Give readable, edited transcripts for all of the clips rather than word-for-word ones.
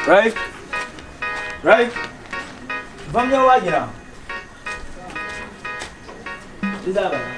Right? Right? Vam ya waajira. Di zaa bala.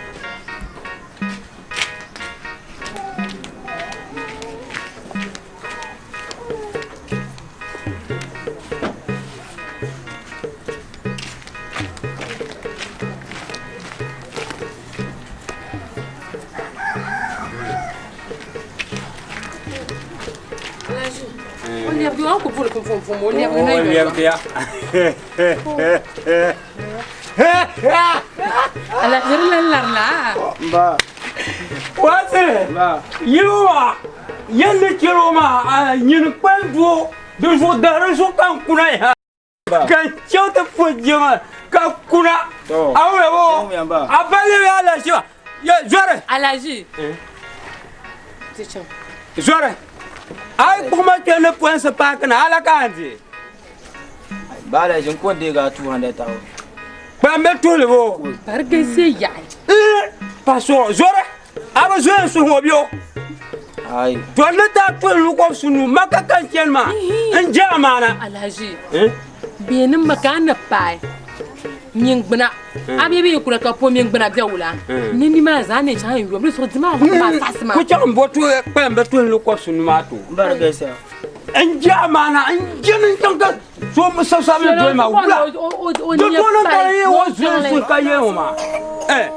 Yili maa yɛlli chɛri o maa nyini kpali doo di zuɣu dahiri zuɣu ka n kuna ya ka n chaŋ ti po jiŋa ka kuna a wula bo a balli bee alahichi maa ya zɔri alaji ti chaŋ zɔri a yi kpuɣi ma kpɛ ni polinsi paaki na ala ka a di Ba alaji n ko n deegi a 200,000. Kpam bɛ tuhili bo bari galisiya yaɣi pa so zɔri A bi zoya n suhu o bɛ o. Ayi. To n ni daa tuhi lukɔb sunu Maka ka n chani maa, n je amaana. Alhaji, bɛ ni ma ka a ni paai mingbuna, a mi bi yi kura ka po mingbuna bɛ wula, ni nimaa zaa ni chaŋ n yom di zuɣu dima a maa saɣisi maa. Ku chaŋ m bo tuhi kpalim bɛ tuhi lukɔb sunu maa to. M ba di galisiya. N je amaana, n je ni n chaŋ ka so sabisabili doli ma wula. Di tooni ka n yi o zoya n suhu ka yɛn o maa. Eh.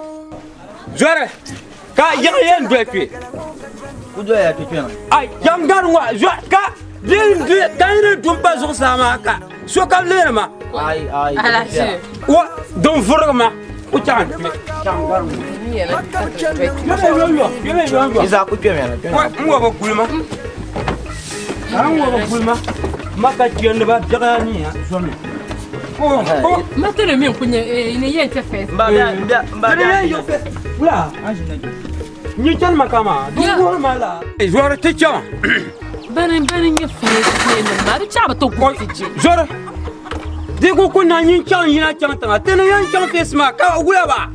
Zɔri ka yiɣi yɛn doli kpe. Ku doya kpe kpɛna. Ai jam gari ŋɔ zɔri ka din di ka yi ni dum pa zuɣusaa maa ka sokam lihiri ma. Ai ai. Alashi. Wa din vurigi ma ku chaŋ kpe. Chaŋ gari ŋɔ. Yɛmɛ yɔ yɔ yɛmɛ yɔ yɔ. Yi zaa ku kpɛmya na kpɛna. N ŋɔ bi guli ma. Ka n ŋɔ bi guli ma. Ma ka chɛndi ba biɛɣu ni ya zɔmi. Ma ti di mi n-ku nyɛ ni yɛn chɛ fɛs. Mba bɛ mba bɛ Wula nyi chani ma kama di wuhiri ma la. Zɔri ti chama. Bani bani nyɛ fɛs nim maa di chaɣ bi ti gu ti je. Zɔri di ku ku na nyin chaŋ yina chaŋ tiŋa ti ni yɛn chaŋ fɛs maa ka wula ba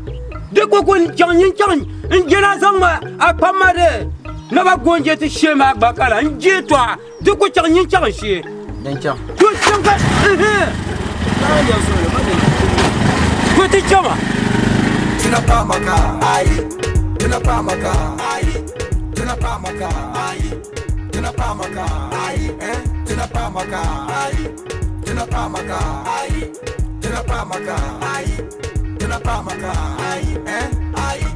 di ku ku chaŋ nyin chaŋ n jena zaŋ ma a kpam ma di naba goonje ti shee maa gba ka la n je tɔɣa Di ku chaŋ nyin chaŋ n-shee. Din chaŋ. Ku chaŋ ka Ku ti chama. Tina pa maka ayi. Tina pa maka ayi. Tina pa maka ayi. Tina pa maka ayi. Eh. Tina pa maka ayi. Tina pa maka ayi. Tina pa maka ayi. Tina pa maka ayi. Eh. Ayi.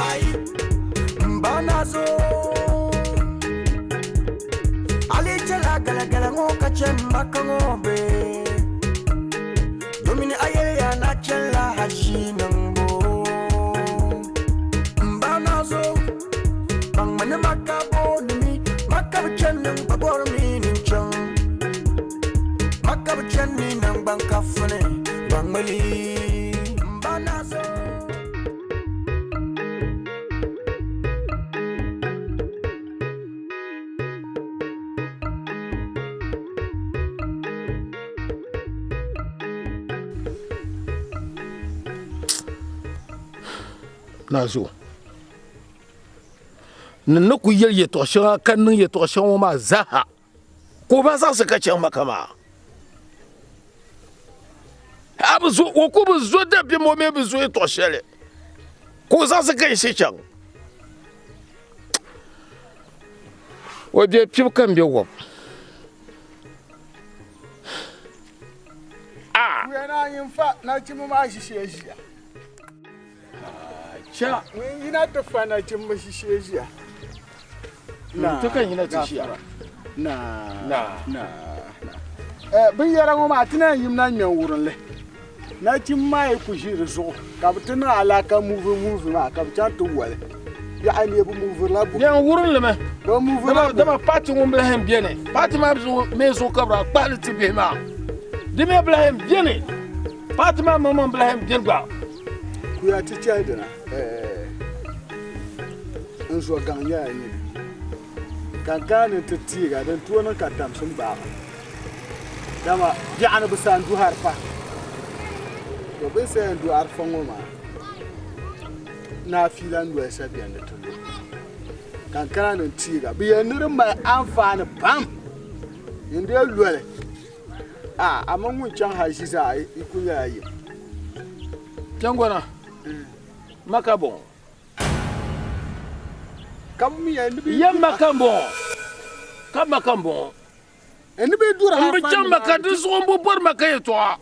Ayi. Mbana zo. Ali chɛla galagala ŋɔ ka chɛ m ba ka ŋɔ be Domini a yɛliya na chɛnla hashi niŋbu M ba naa zo baŋmi ni maka booni mi maka bi chɛni niŋ ba bɔri mi ni n chaŋ maka bi chɛni ni naŋgban kafuni baŋmi li m ba naa zo. Nazo ni ni ku yɛli yɛtɔɣ shɛŋa ka niŋ yɛtɔɣ shɛŋa ŋɔ maa zaaha ka o ba zaɣisi ka chaŋ Maka maa. A bi zo, o ku bi zo dabiɛm o mi bi zo yɛtɔɣ shɛli ka o zaɣisi ka yiɣisi chaŋ. O be kpibu ka m be wɔbu. A. Wuya naa nyin fa nachimba maa ʒishee ʒiya. Cha. Ŋun yina ti fa nachimba ʒishee ʒiya. Naa. Ti ka yina ti ʒiya. Naa. Naa. Naa. Eh, binyɛra ŋɔ maa ti na yɛn yimina ŋmɛ wurinli. Nachimba maa yi ku ʒi di zuɣu ka bɛ ti niŋ alaka muuvi muuvi maa ka bɛ chaŋ ti wali. Yaɣi ni bɛ muuvirila buhi. Bɛ wurinli mi. Bɛ muuvirila buhi. Dama paati ŋun bi lahi beni. Paati maa mi zuɣu ka bɛ daa kpahili ti bihi maa. Di mi bi lahi beni. Paati maa maŋmaŋ bi lahi beni gba. Kuya ti chɛli dina eh, n zo gaŋ nyɛla nyini ka n kana ni n ti tiiga din tooi niŋ ka damsim gbaai Dama biɛɣuni bi sa n-duhi arifa. To bɛ ni sa yɛn duhi arifa ŋɔ maa, naafila noli sa beni ni ti lu. Ka n kana ni n teeg a, bɛ yɛli ni di mali anfaani pam. N dee loli a a mini ŋun chaŋ hal ʒi zaa yi kul nyɛla yim. Chaŋgɔna, Maka bɔŋɔ. Ka bɛ mi yɛli ni bɛ yi Ya Maka m-bɔŋɔ, ka Maka m-bɔŋɔ. Ni bɛ yi duri M bi hal chaŋ fandi Maka, maa di zuɣu m bi bɔri Maka yɛtɔɣa.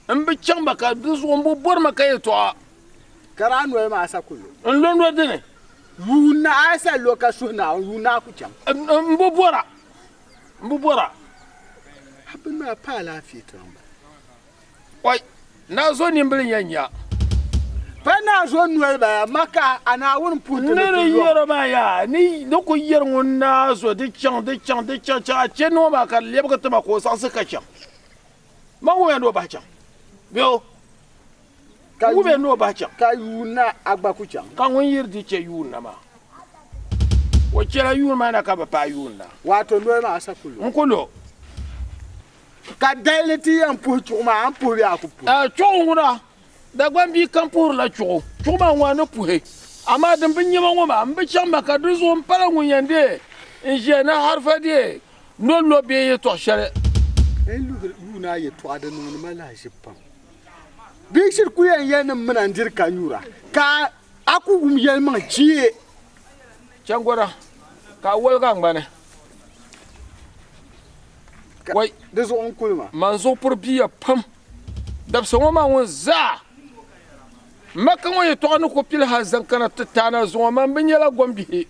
M bi chaŋ Maka, di zuɣu m bi bɔri Maka yɛtɔɣa. Ka daa noli maa sa ku lo. N lo noli dini. Yuun na a sa lo ka suhi Naawuni, yuun na a ku chaŋ. M bi bɔra, m bi bɔra. A bini maa pa alaafee tiŋ ba. Oi, naa zo nimbili n-yɛn nya. Pa naa zo noli bala, Maka a Naawuni puhi ti Ni ni di ti yom. yɛro maa yaa, ni ni ku yɛri ŋun naa zo di chaŋ, di chaŋ, di chaŋ, chaŋ, a chɛ noo maa ka di lɛbigi ti ma ka o saɣisi ka chaŋ. Man wumiya ni o bahi chaŋ bee o wumiya ni o bahi chaŋ. Ka yuun na a gba ku chaŋ. Ka ŋun yiri di chɛ yuun na maa, o chɛla yuun maa na ka bi paai yuun na. Waato noli maa sa ku lo. N ku lo. Ka daliri ti yɛn puhi chuɣu maa, a ni puhi bee a ku puhi? Chuɣu ŋuna, Dagbaŋ bia kam puhirila chuɣu. Chuɣu maa ŋɔ a ni puhi. Amaa din bi nyɛ ma ŋɔ maa, m bi chaŋ Maka, dinzuɣu m pala ŋun yɛn deei n-ʒiya ni harifa deei ni o lo bee yɛtɔɣ shɛli. N luhiri yuun a yɛtɔɣa di niŋdi ma lahiʒibu pam. Bia shiri ku yɛn yɛli ni m mini a n-diri ka nyura, ka a ku wum yɛlimaŋ chee. Chaŋgɔda, ka a woligi a ŋmani. Wai! Di zuɣu n-kuli ma. Man zuɣu puri biya pam. Dabisa ŋɔ maa ŋun zaa Maka ŋɔ yɛtɔɣa ni ku pili hal zaŋ kana ti taana zuŋɔ man bi nyɛla gombihi.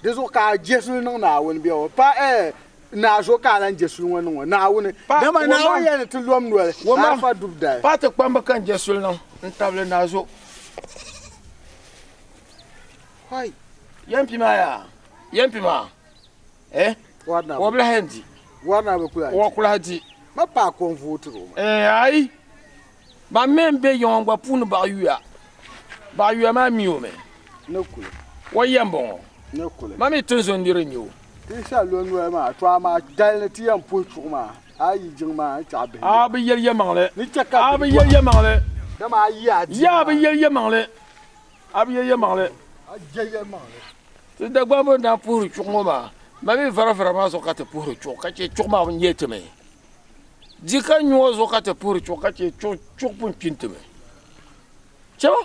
Di zuɣu ka a je suli niŋ Naawuni bɛ o pa eh Naa zuɣu ka a lan je suli ŋɔ niŋ o Naawuni, dama Naawuni yɛli ni ti lom noli Arafa dubu dali. Pa ti kpamba ka n je suli niŋ n-tabili Naa zuɣu. Hoi! Yɛmpi maa yaa, yɛmpi maa eh o bi lahi yɛn di. Warna bi kulahi di. O kulahi di. Ma paai ko n-vootiri o maa. Eh ayi, ban mi m-be yiŋɔ gba puuni baɣa yuya. Baɣa yuya maa mi o mi. Ni kuli. O ya m-bɔŋɔ. Ni kuli. Ma mi tinzun nir n-nyɛ o. Ti sa lo noli maa, to amaa dali ni ti yɛn puhi chuɣu maa, a yi jiŋ maa ni chaɣ bihi A bi yɛli yɛlimaŋli. Ni chɛ ka A bi yɛli yɛlimaŋli. Dama a yi a di Ya a bi yɛli yɛlimaŋli. A bi yɛli yɛlimaŋli. A je yɛlimaŋli. Ti Dagbamba ni daa puhiri chuɣu ŋɔ maa, ma mi varivara maa zuɣu ka ti puhiri chuɣu ka chɛ chuɣu maa nyɛ ti mi. Di ka nyuɔ zuɣu ka ti puhiri chuɣu ka chɛ chuɣu pun kpini ti mi. Chɛma.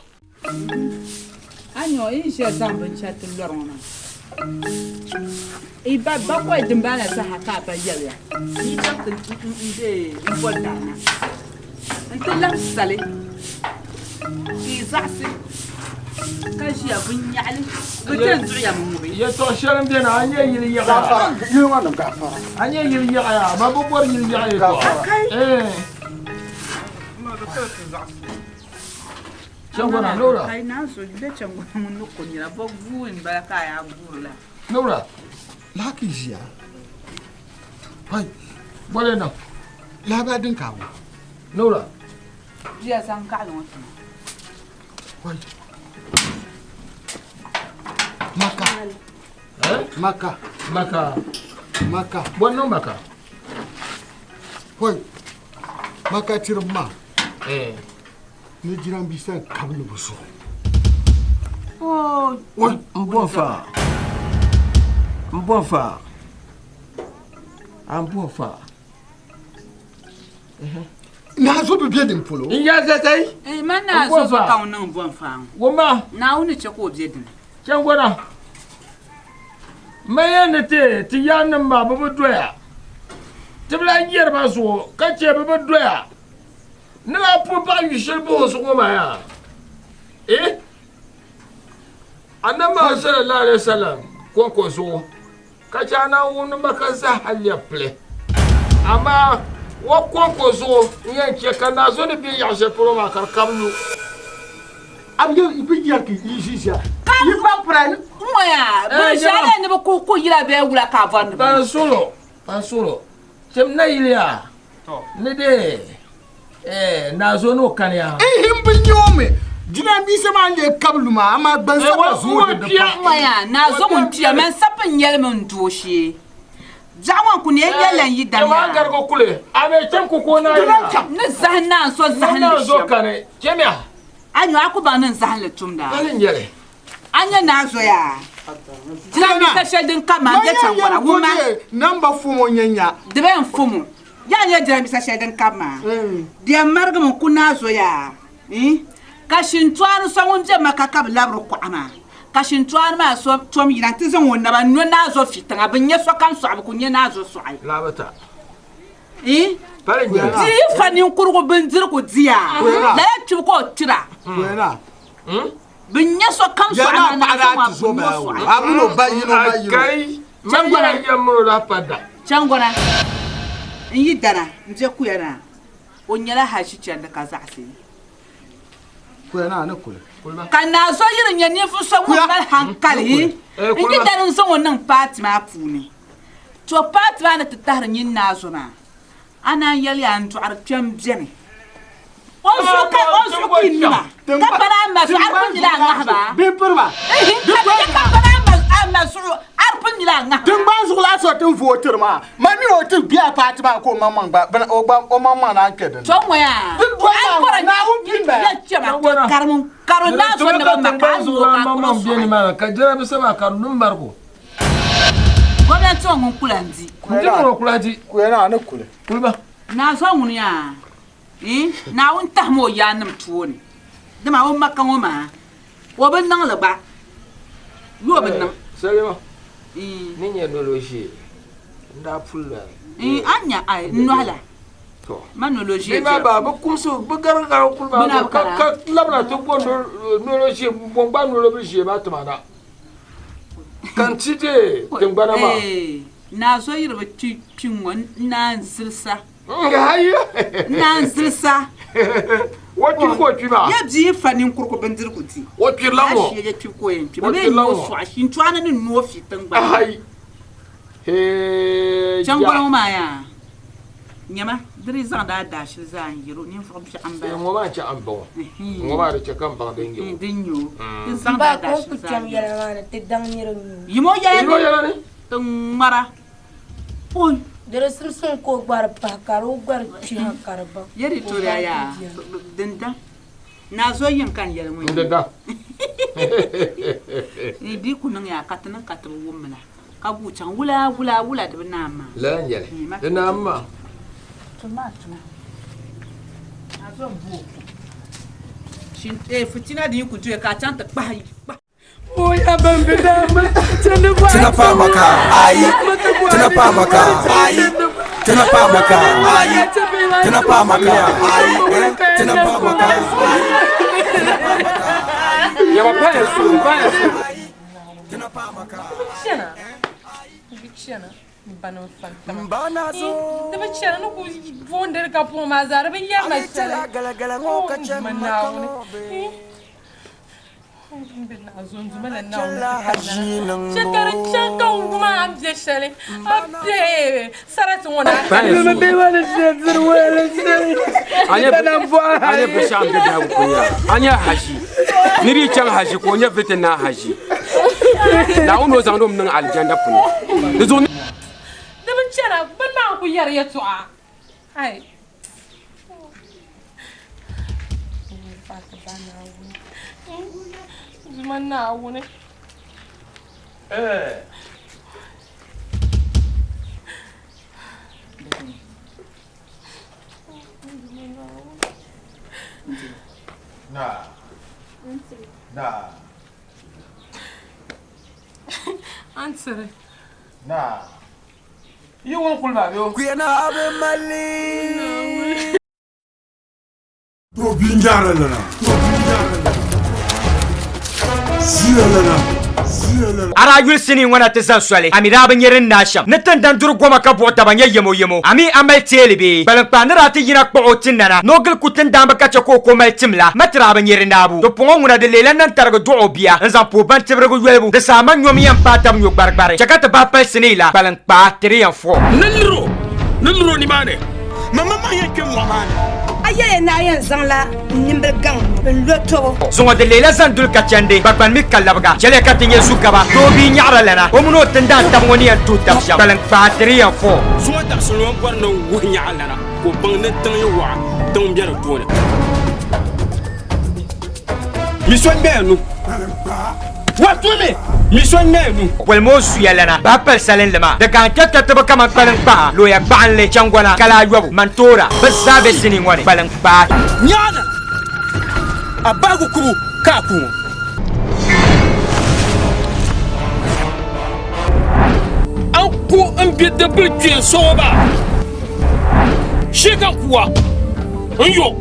A nyɔ yi ʒiya zaŋ binshɛli ti lɔri ŋɔ maa, yi ba bakɔi dimbala saha ka a ba yɛliya ni yi chaŋ ti m-boli dari na nti lahi sali ka yi zaɣisi ka ʒiya binyaɣili bɛ ti yɛn duɣiya mi ŋubi. Yɛtɔɣ shɛli m-beni a nya yili yaɣiya. A nya yili yaɣiya, amaa bɛ bɔri yili yaɣa yɛtɔɣa. Chaŋgɔna, Nora. Nora. Lahi ʒiya. Hai. Bɔli niŋ. Lahabali din ka bɔ. Nora. Bia zaŋ gaɣali ŋɔ tuma. Hai. Maka. Eh? Maka. Maka. Maka. Bɔ niŋ Maka. Hoi. Maka tiribu maa. Eh. Ni jiranbiisa kabili bi zuɣu. Oi. N bo n fa. N bo n fa. A n bo n fa. Naa zo bi be din polo. N ya zazai. Eh, man naa zo bi ka ŋun niŋ bo n fa ŋɔ. Wumma. Naawuni chɛ ka o be dini. Changɔna. Maya ni ti ti yaannim maa bi bi doya. Ti bi lahi yɛri ba zuɣu ka chɛ bi bi doya. Ni daa puhi paɣa yu shɛli bahi o zuɣu ŋɔ maa yaa? Eh? Annabi Muhammad sallallahu alaihi wasallam kɔŋko zuɣu ka chɛ a naan wumdi ma ka zaaha lɛbi pili. Amaa o kɔŋko zuɣu n-yɛn chɛ ka naa zo ni be yaɣ shɛli polo maa ka di kabi lu. A bi yɛli bi yɛri ki yi ʒi ʒiya yi ba pira ni. N-ŋɔ yaa, bini shɛli a ni bi kuhi kuhi yila bee wula ka a bɔri ni bini? Ban sulo, ban sulo, chɛm nayili yaa. Ni dee eh, naa zo ni o kani ya. N bi nya o mi. Jiranbiisa maa n-lee kabi lu maa, amaa gbansabila zooi di di pam. N ŋɔya, naa zo ŋun kpiya, man sabi n-yɛli mi n dooshee. Biɛɣu ŋɔ n-ku neei yɛlli n yi dam Chama yaa. n garigi kuli, a mi cham ku ku o naa N ni zahim naan so Ni zahinli naa zo shɛm. kani, chamiya. A nyo a ku baŋ ni n zahinli tumda. Hali n-nyɛli. A nya naa zoya? Jiranbiisa shɛli din ka maa n-be chaŋgɔna, wumma. Namba fomo n-nyɛ nya. Di bee n-fomo. Yaa nyɛ jiranbiisa shɛli din ka maa. Di yɛn marigimi n-ku naa zoya, ii, ka shintɔɣini so ŋun be Maka ka bɛ labiri kuɣa maa, ka shintɔɣini maa so tom yina nti zaŋ o naba n-no naa zo fitiŋa. Bɛ nya sokam sɔɣi, bɛ ku nya naa zo sɔɣi. Ii, Di yi fa ninkurigu bindirigu di a, lala kpibu ka o kpira. Bɛ nya sokam sɔɣi maa naa zo maa bɛ nya o sɔɣi. Chaŋgɔna n-yi dana m-be kuya na, o nyɛla haʒi chandi ka zaɣisi. Ka naa zo yiri nya ninvuɣ so ŋun mali haŋkali n-yi dana n-zaŋ o niŋ paati maa puuni. To paati maa ni ti tahiri nyin naa zo maa, a naan yɛliya n dɔɣiri kpɛm beni. O zuɣu ka o zuɣu ka yi nima, ka pa ni a ma zuɣu, a di pun nyɛla a ŋahi ba. Ihi, ka di nyɛ ka pa ni a ma zuɣu, a di pun nyɛla a ŋahi ba. Tiŋgbani zuɣulan so ti vootiri maa, ma mi o ti be a paati maa ka o maŋmaŋ gba bini, o gba o maŋmaŋ naan kpe din ni. To ŋɔ yaa, Di doli a yi bɔri Naawuni pini ba ya. ya kpɛma, to karim karim naa zo ni bi ma ka a lu o ka a kpuɣi o sɔɣi. Ka jiranbiisa maa ka di lu m-marigu. Gomnanti ŋɔ ŋun kula n-di. N-di ŋɔ kula di. Kuya naa ni kuli. Kuliba. Naa zo ŋuni yaa eh Naawuni tahimi o yaannim tooni dama o maka ŋɔ maa o bi niŋ li gba yoo o bi niŋ. Salima ni nyɛ nolo ʒee n daa puli la. Eh a nya ai n nɔhi la ma nolo ʒee Bɛ maa ba bɛ kumsi bɛ garigari kuli maa ka labina ti bo nolo ʒee bɔn gba nolo bi ʒee maa tima na. Ka n ti deei tiŋgbana maa. Naa zo yiri bi kpi kpi ŋ-ŋɔ n naan zilisa. N naan zilisa. O kpiri ka o kpi maa. Ya bia yi fa ninkurugu bindirigu di. O kpirila ŋ-ŋɔ. Ya shee ya kpibu ka o yɛn kpi. Bɛ bee n-noo sɔɣi shintɔɣani ni noo fi tiŋgbani. Aai! Hee! Chaŋgɔli ŋɔ maa yaa. Nyama, di dii zaŋdi a daashili zaa n-yir o ninvuɣ biɛɣu m-bala. Ŋɔ maa chɛ a ni baŋ o. Ŋɔ maa di chɛ ka m baŋ din nyɛ o. Din nyɛ o. Di zaŋdi a daashili zaa n-yir o. Yim o yɛla ni. Ti ŋmara. Oi! Di di simsim ka o gba di pahi ka di o gba di kpiha ka di baŋ. Yɛ di toori a yaa, din da. Naa zo yim ka n yɛli ŋɔ N di da. Ni di ku niŋ yaa ka ti niŋ ka ti bi wummi la. Ka guui chaŋ wula wula wula di bi naam maa. Lala n-nyɛ li. Di naam maa. Tuma tuma. A zo m-bo o kum. Shin eh fitina din yi ku doya ka a chaŋ ti kpahi kpahi. Tina pa maka ayi Tina pa maka ayi Tina pa maka ayi Tina pa maka ayi Tina pa maka ayi Yaba paya su, paya su. Chana. Bi chana. Bani n fantama. Di bi chana ni ku boondiri ka puŋ maa zaa di bi yɛri ma shɛli. Oh, n Duuma Naawuni. N be naa zo n Duuma la Naawuni ti tabila. Chɛ ka di chaŋ ka n wum a ni be shɛli. A be sarati ŋɔ ni a ka A nyɛ binshɛɣu n bɛ biɛhigu puuni yaa a nyɛ haʒi nira yi chaŋ haʒi ka o nyɛ viti naa haʒi Naawuni o zaŋdi o mi niŋ alijanda puuni di zuɣu Di bi chana bini maa n-ku yɛri yɛtɔɣa. Ai. Zuma Naawuni. Na. Na. An tiri. Na. Yi ŋun kuli maa bɛ o. Kuyana abe mali. To binjara lana. To binjara lana. Ziya lana. Ziya lana. A daa yuli sinii ŋɔ na ti zani soli, a mi daa bi nya din naai shɛm. Ni tindan duri goma ka buɣi taba nyɛ yemoyemo, a mi a mali teeli bee? Kpaliŋkpaa ni daa ti yina kpuɣ o ti nana ni o gili ku tindaamba ka chɛ ka o ko mali tim la, ma ti daa bi nya di naabu. Ti puŋɔ ŋuna di leela nantarigi dɔɣ o bia n-zaŋ pa o bantibirigu yolibu. Di saha man nyom yɛn paai tab nyo gbarigbarI chɛ ka ti bahi pali sinii la, kpaliŋkpaa ti di yɛn fo. Ni liri o, ni liri o nimaani. Mamaŋmaŋ yɛn kpe mɔɣu maa ni. A yɛliya ni a yɛn zaŋla n nimbili gaŋ n-lo tɔbu. Zuŋɔ di leela zani duli ka chandi, kpagbani mi ka labiga. Chɛliya ka ti nyɛ zugaba, doo bia nyaɣira lana, o mini o tindaan tab ŋɔ ni yɛn tuhi tab shɛm, kpaliŋkpaa tiri yɛn fo. Zuŋɔ dabisili ŋɔ m-bɔri ni n wuhi nyaɣa lana ka o baŋ ni tiŋ yi wɔɣa, tiŋ be di tooni. Mi so n-gbaya nu. Kpaliŋkpaa. Wa tumi mi so n-naai nu. Bolimi o zuya lana bahi pali salinli maa. Di gahin kpɛrikpɛriti bi kaman kpaliŋkpaa, looya gbaɣinli, changɔna, kala ayɔbu, mantoora. Bɛ zaa be sinii ŋɔ ni, kpaliŋkpaa. Nyaana, a bahigu kubu ka a ku ŋɔ. An ku n bidibbil kpeen sɔŋɔ maa, shee ka n ku a, n yo.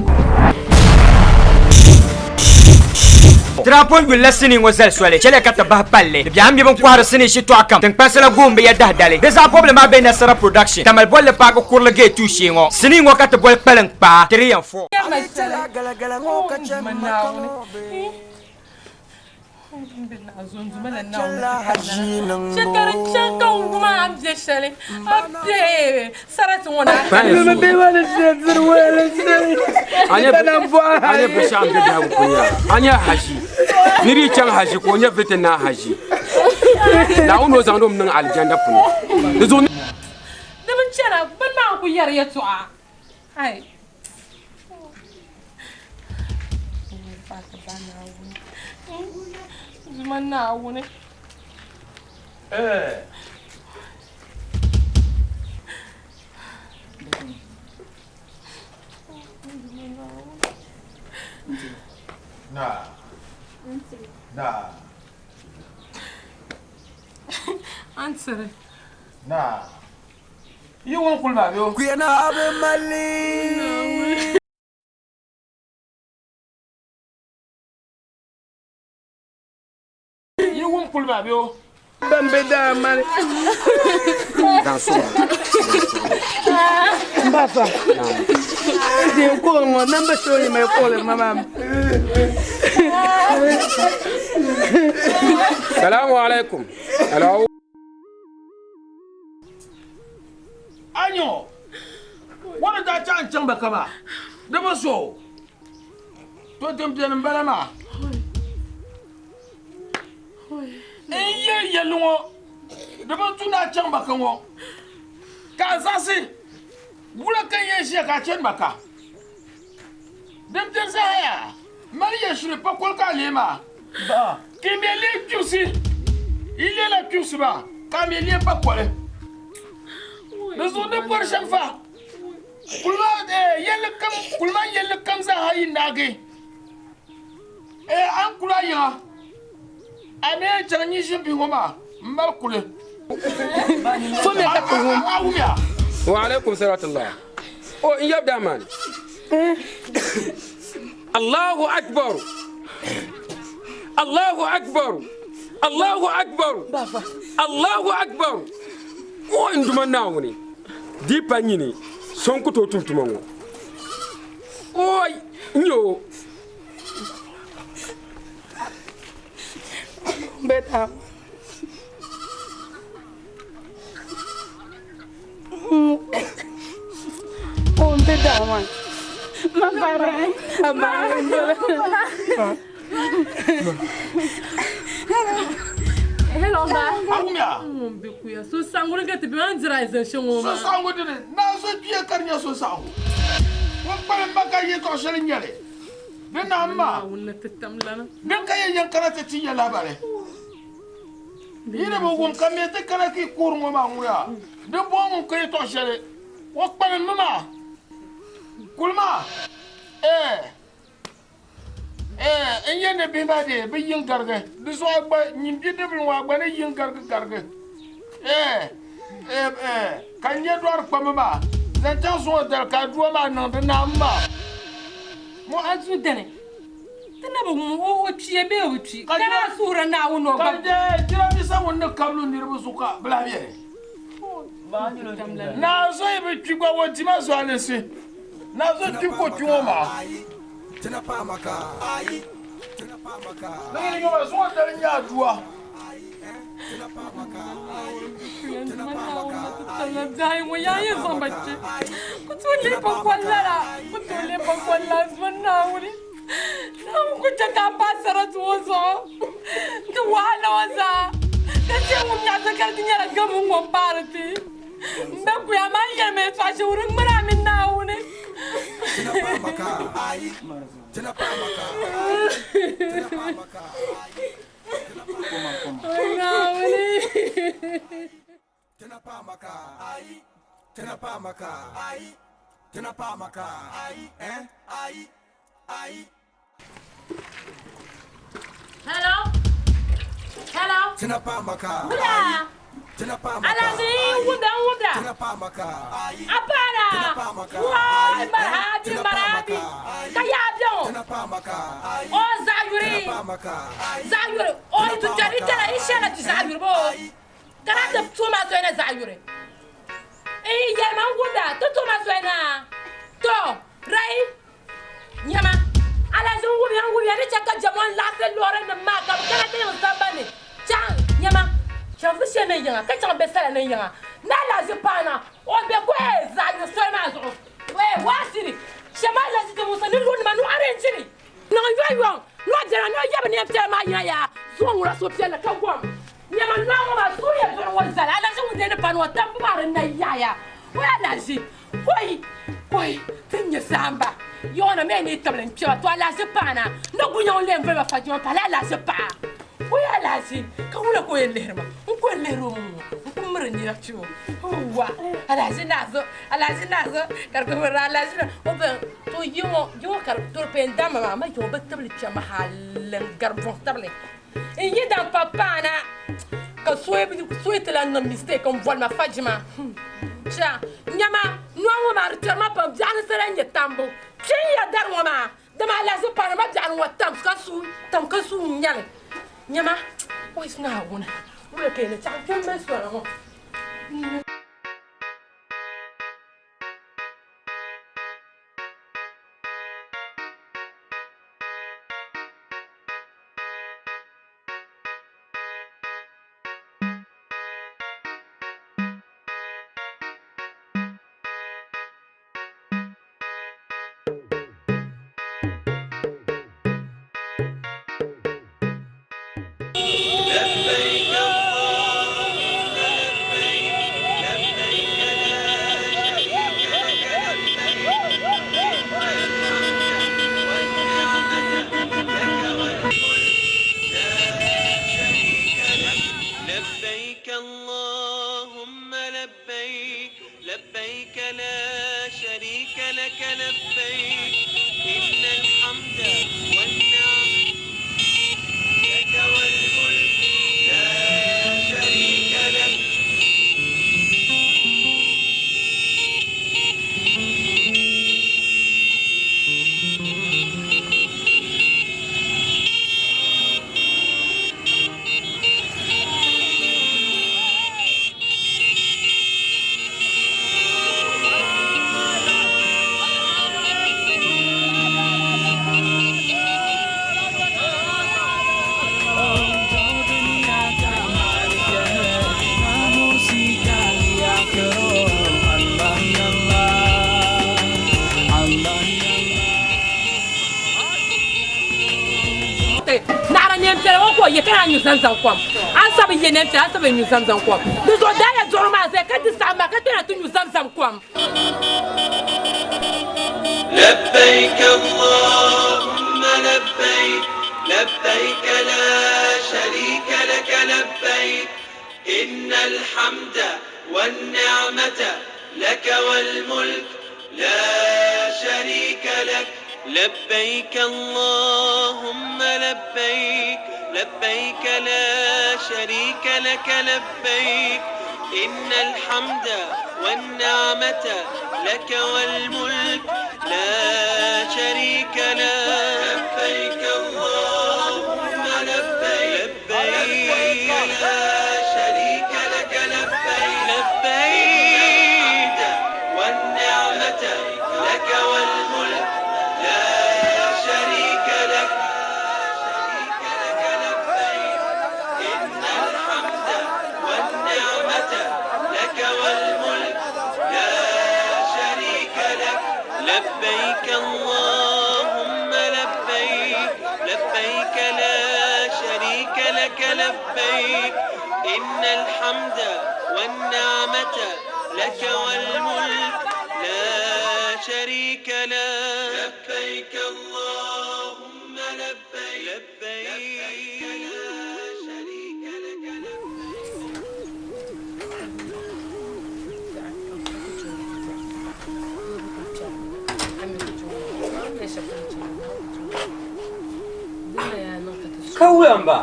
Tiraapon yulila sinii ŋɔ zali soli, chɛliya ka ti bahi palli. Di biɛhi m-be bɛn kɔhiri sinii shitɔɣu kam. Tiŋkpansi la guhim bɛ ya dahidali. Di zaɣ bɔbili maa be Nasara Production, Tamale bolli paaki kurili gate 2 shee ŋɔ. Sinii ŋɔ ka ti boli kpaliŋ kpaa 3 and 4. A nyɛ binshɛɣu n bɛ biɛhigu puuni yaa a nyɛ haʒi nira yi chaŋ haʒi ka o nyɛ viti naa haʒi Naawuni o zaŋdi o mi niŋ alijanda puuni di zuɣu Di bi chana bini maa n-ku yɛri yɛtɔɣa. Ai. Zuma Naawuni. Eh. Na. Na. Answer. Na. Yi wum kuli maa bee? Kuyana abi mali. Yi wum kuli maa bee? Ban be daa mali. N ba fa. Din kuɣili ŋɔ namba shɛli o ni mali kuɣili ma maa. Salamu alaikum. Hello. Anyo, wani daa chaŋ n-chaŋ ba ka maa, di bi so to din beni m-bala maa. N yɛli yɛlli ŋɔ, di bi tu ni a chaŋ ba ka ŋɔ, ka a zaɣisi wula ka n yɛn ʒiya ka a chani ba ka? Din beni zaa yaa, mali yɛn shiri pakoli ka a leei maa. Ka yi mi leei kpibisi, yi leela kpibisi maa, ka a mi leei pakoli. Di zuɣu ni bɔri shɛm fa, kuli maa yɛlli kam zaa ha yi naagi. A ni kuli a yiŋa, a mi yɛn chaŋ nyin ʒini bihi ŋɔ maa m-mali kuli. A wumya? Wa alaikum salatullah. O n yab daaman. Allahu akbar. Allahu akbar. Allahu akbar. Allahu akbar. O n duma Naawuni. Di pa nyini so n ku tooi tum tuma ŋɔ. Oi n nyɛ o. Beta. O n be daa maa. Ma bara. A bara n bala. Hello, ba. Awumya. Ŋun be kuya. So saŋgu ni ka ti be maa n diri alizin shɛŋa ŋɔ maa. So saŋgu dini. Naa so kpiya ka di nyɛ so saŋgu. Ŋun kpalim ba ka yɛtɔɣ shɛli nyɛli. Di naam maa. Din ka yɛn yɛn kana ti ti ya lahibali. Yi ni bi wum ka mi ti kana ka yi kuhiri ŋɔ maa ŋuna, di bɔŋɔ ŋun ka yɛtɔɣ shɛli, o kpalimmi maa. Kuli maa, Ɛɛ, ɛɛ, n yɛn ni bihi maa dee bi yi n-garigi, di zuɣu a gba nyin bidibbil ŋɔ a gba ni yi n-garigi garigi. Ɛɛ, ɛɛ, ɛɛ, ka n nya dɔɣiri kpamba maa zaŋ chaŋ zuŋɔ dali ka adua maa niŋ di naam maa. Ŋɔ a zu dini. Ti na bi wum o kpiya bee o bi kpi, ka daa suhiri Naawuni o gba. Ka deei jirambisa ŋun ni kabili niriba zuɣu ka bɛ lahi beni. Naa zo yi bi kpi gba o dima zualinsi. Naa zo kpi ka o kpi ŋɔ maa. Niŋ yi nyɔma zuŋɔ dali n-nyɛ adua. Hello? Hello? Wula? Alhaji wumda n wumda. A paana. Waai marhabi marhabi. Ka yaa bɛ ŋɔ. O zaɣ yuri. Zaɣ yuri. O yi tɛri i tɛra i shɛla ti zaɣ yuri bo. Kana ti tuuma soya na zaɣ yuri. N yɛlima n wumda ti tuuma soya na. To rai Nyama, Alhaji n wumiya n wumiya ni chɛ ka jɛma n-laɣisi loorinima maa ka bɛ kana ti niŋ sambani ni chaŋ. Nyama, chaŋ vi shee ni yiŋa ka chaŋ bɛ sala ni yiŋa ni Alhaji paana o be kɔɛ zaɣ yini soli maa zuɣu. Wee waasiri, shɛm Alhaji ti Musa ni loorinima ni o arɛnjiri niŋ yɔyɔŋ ni o bela ni o yɛbi neen piɛla maa yina yaa zuɣu ŋuna suhupiɛlli ka gom. Nyama, nɔhi ŋɔ maa suhuya duɣiri ŋɔ zali Alhaji ŋun dee ni paana o tambu maa di na yaɣiya. O Alhaji Koi! Koi! Ti nya saamba yiɣi na mi ni tibili n-kpe ba, to alahichi paɣa na ni gunyaŋ lee n-voli ba fajima m-pahila alahichi paɣa. O yi alahichi, ka wula ka o yɛn lihiri ma? N ku yɛn lihiri o mi ŋɔ, n ku miri nina kpe o. Wa! Alahichi naa zo, alahichi naa zo, ka di ku mirila alahichi naa. O be, to yi ŋɔ, yi ŋɔ ka di to di pɛn damma maa, amaa yi ŋɔ bi tibili kpe ma hali n-gari buŋ tibili. N yi daŋ pa paana ka so yi ti lan niŋ mistake m-boli ma fajima. Cha, nyama, nɔŋ ŋɔ maa di kpɛri ma pam, biɛɣuni sala n-nyɛ tambu. Kpe n-ya dari ŋɔ maa, dama alahizi paana ma biɛɣuni ŋɔ tam ka suui tam ka suui n-nya li. Nyama, o yi Naawuni, wula ka yi ni chaŋ kpe m-mali soli ŋɔ? Naɣira neen piɛla ŋɔ ka o ye ka naan nyu zamzam kom. A ni sa bi ye neen piɛla, a ni sa bi nyu zamzam kom. Di zuɣu daaya duɣiri maa zaya ka di saɣim maa ka kpɛna ti nyu zamzam kom. لبيك اللهم لبيك لبيك لا شريك لك لبيك إن الحمد والنعمة لك والملك لا شريك لك لبيك اللهم لبيك لبيك لا شريك لك لبيك إن الحمد والنعمة لك والملك لا شريك لك لبيك اللهم لبيك لبيك لا شريك لك لبيك لبيك والنعمة لك والملك لا شريك لك إن الحمد والنعمة لك والملك لا شريك لك لبيك اللهم لبيك لبيك لا شريك لك لبيك إن الحمد والنعمة لك والملك لا شريك لك لبيك اللهم لبيك لبيك لا شريك n-ba.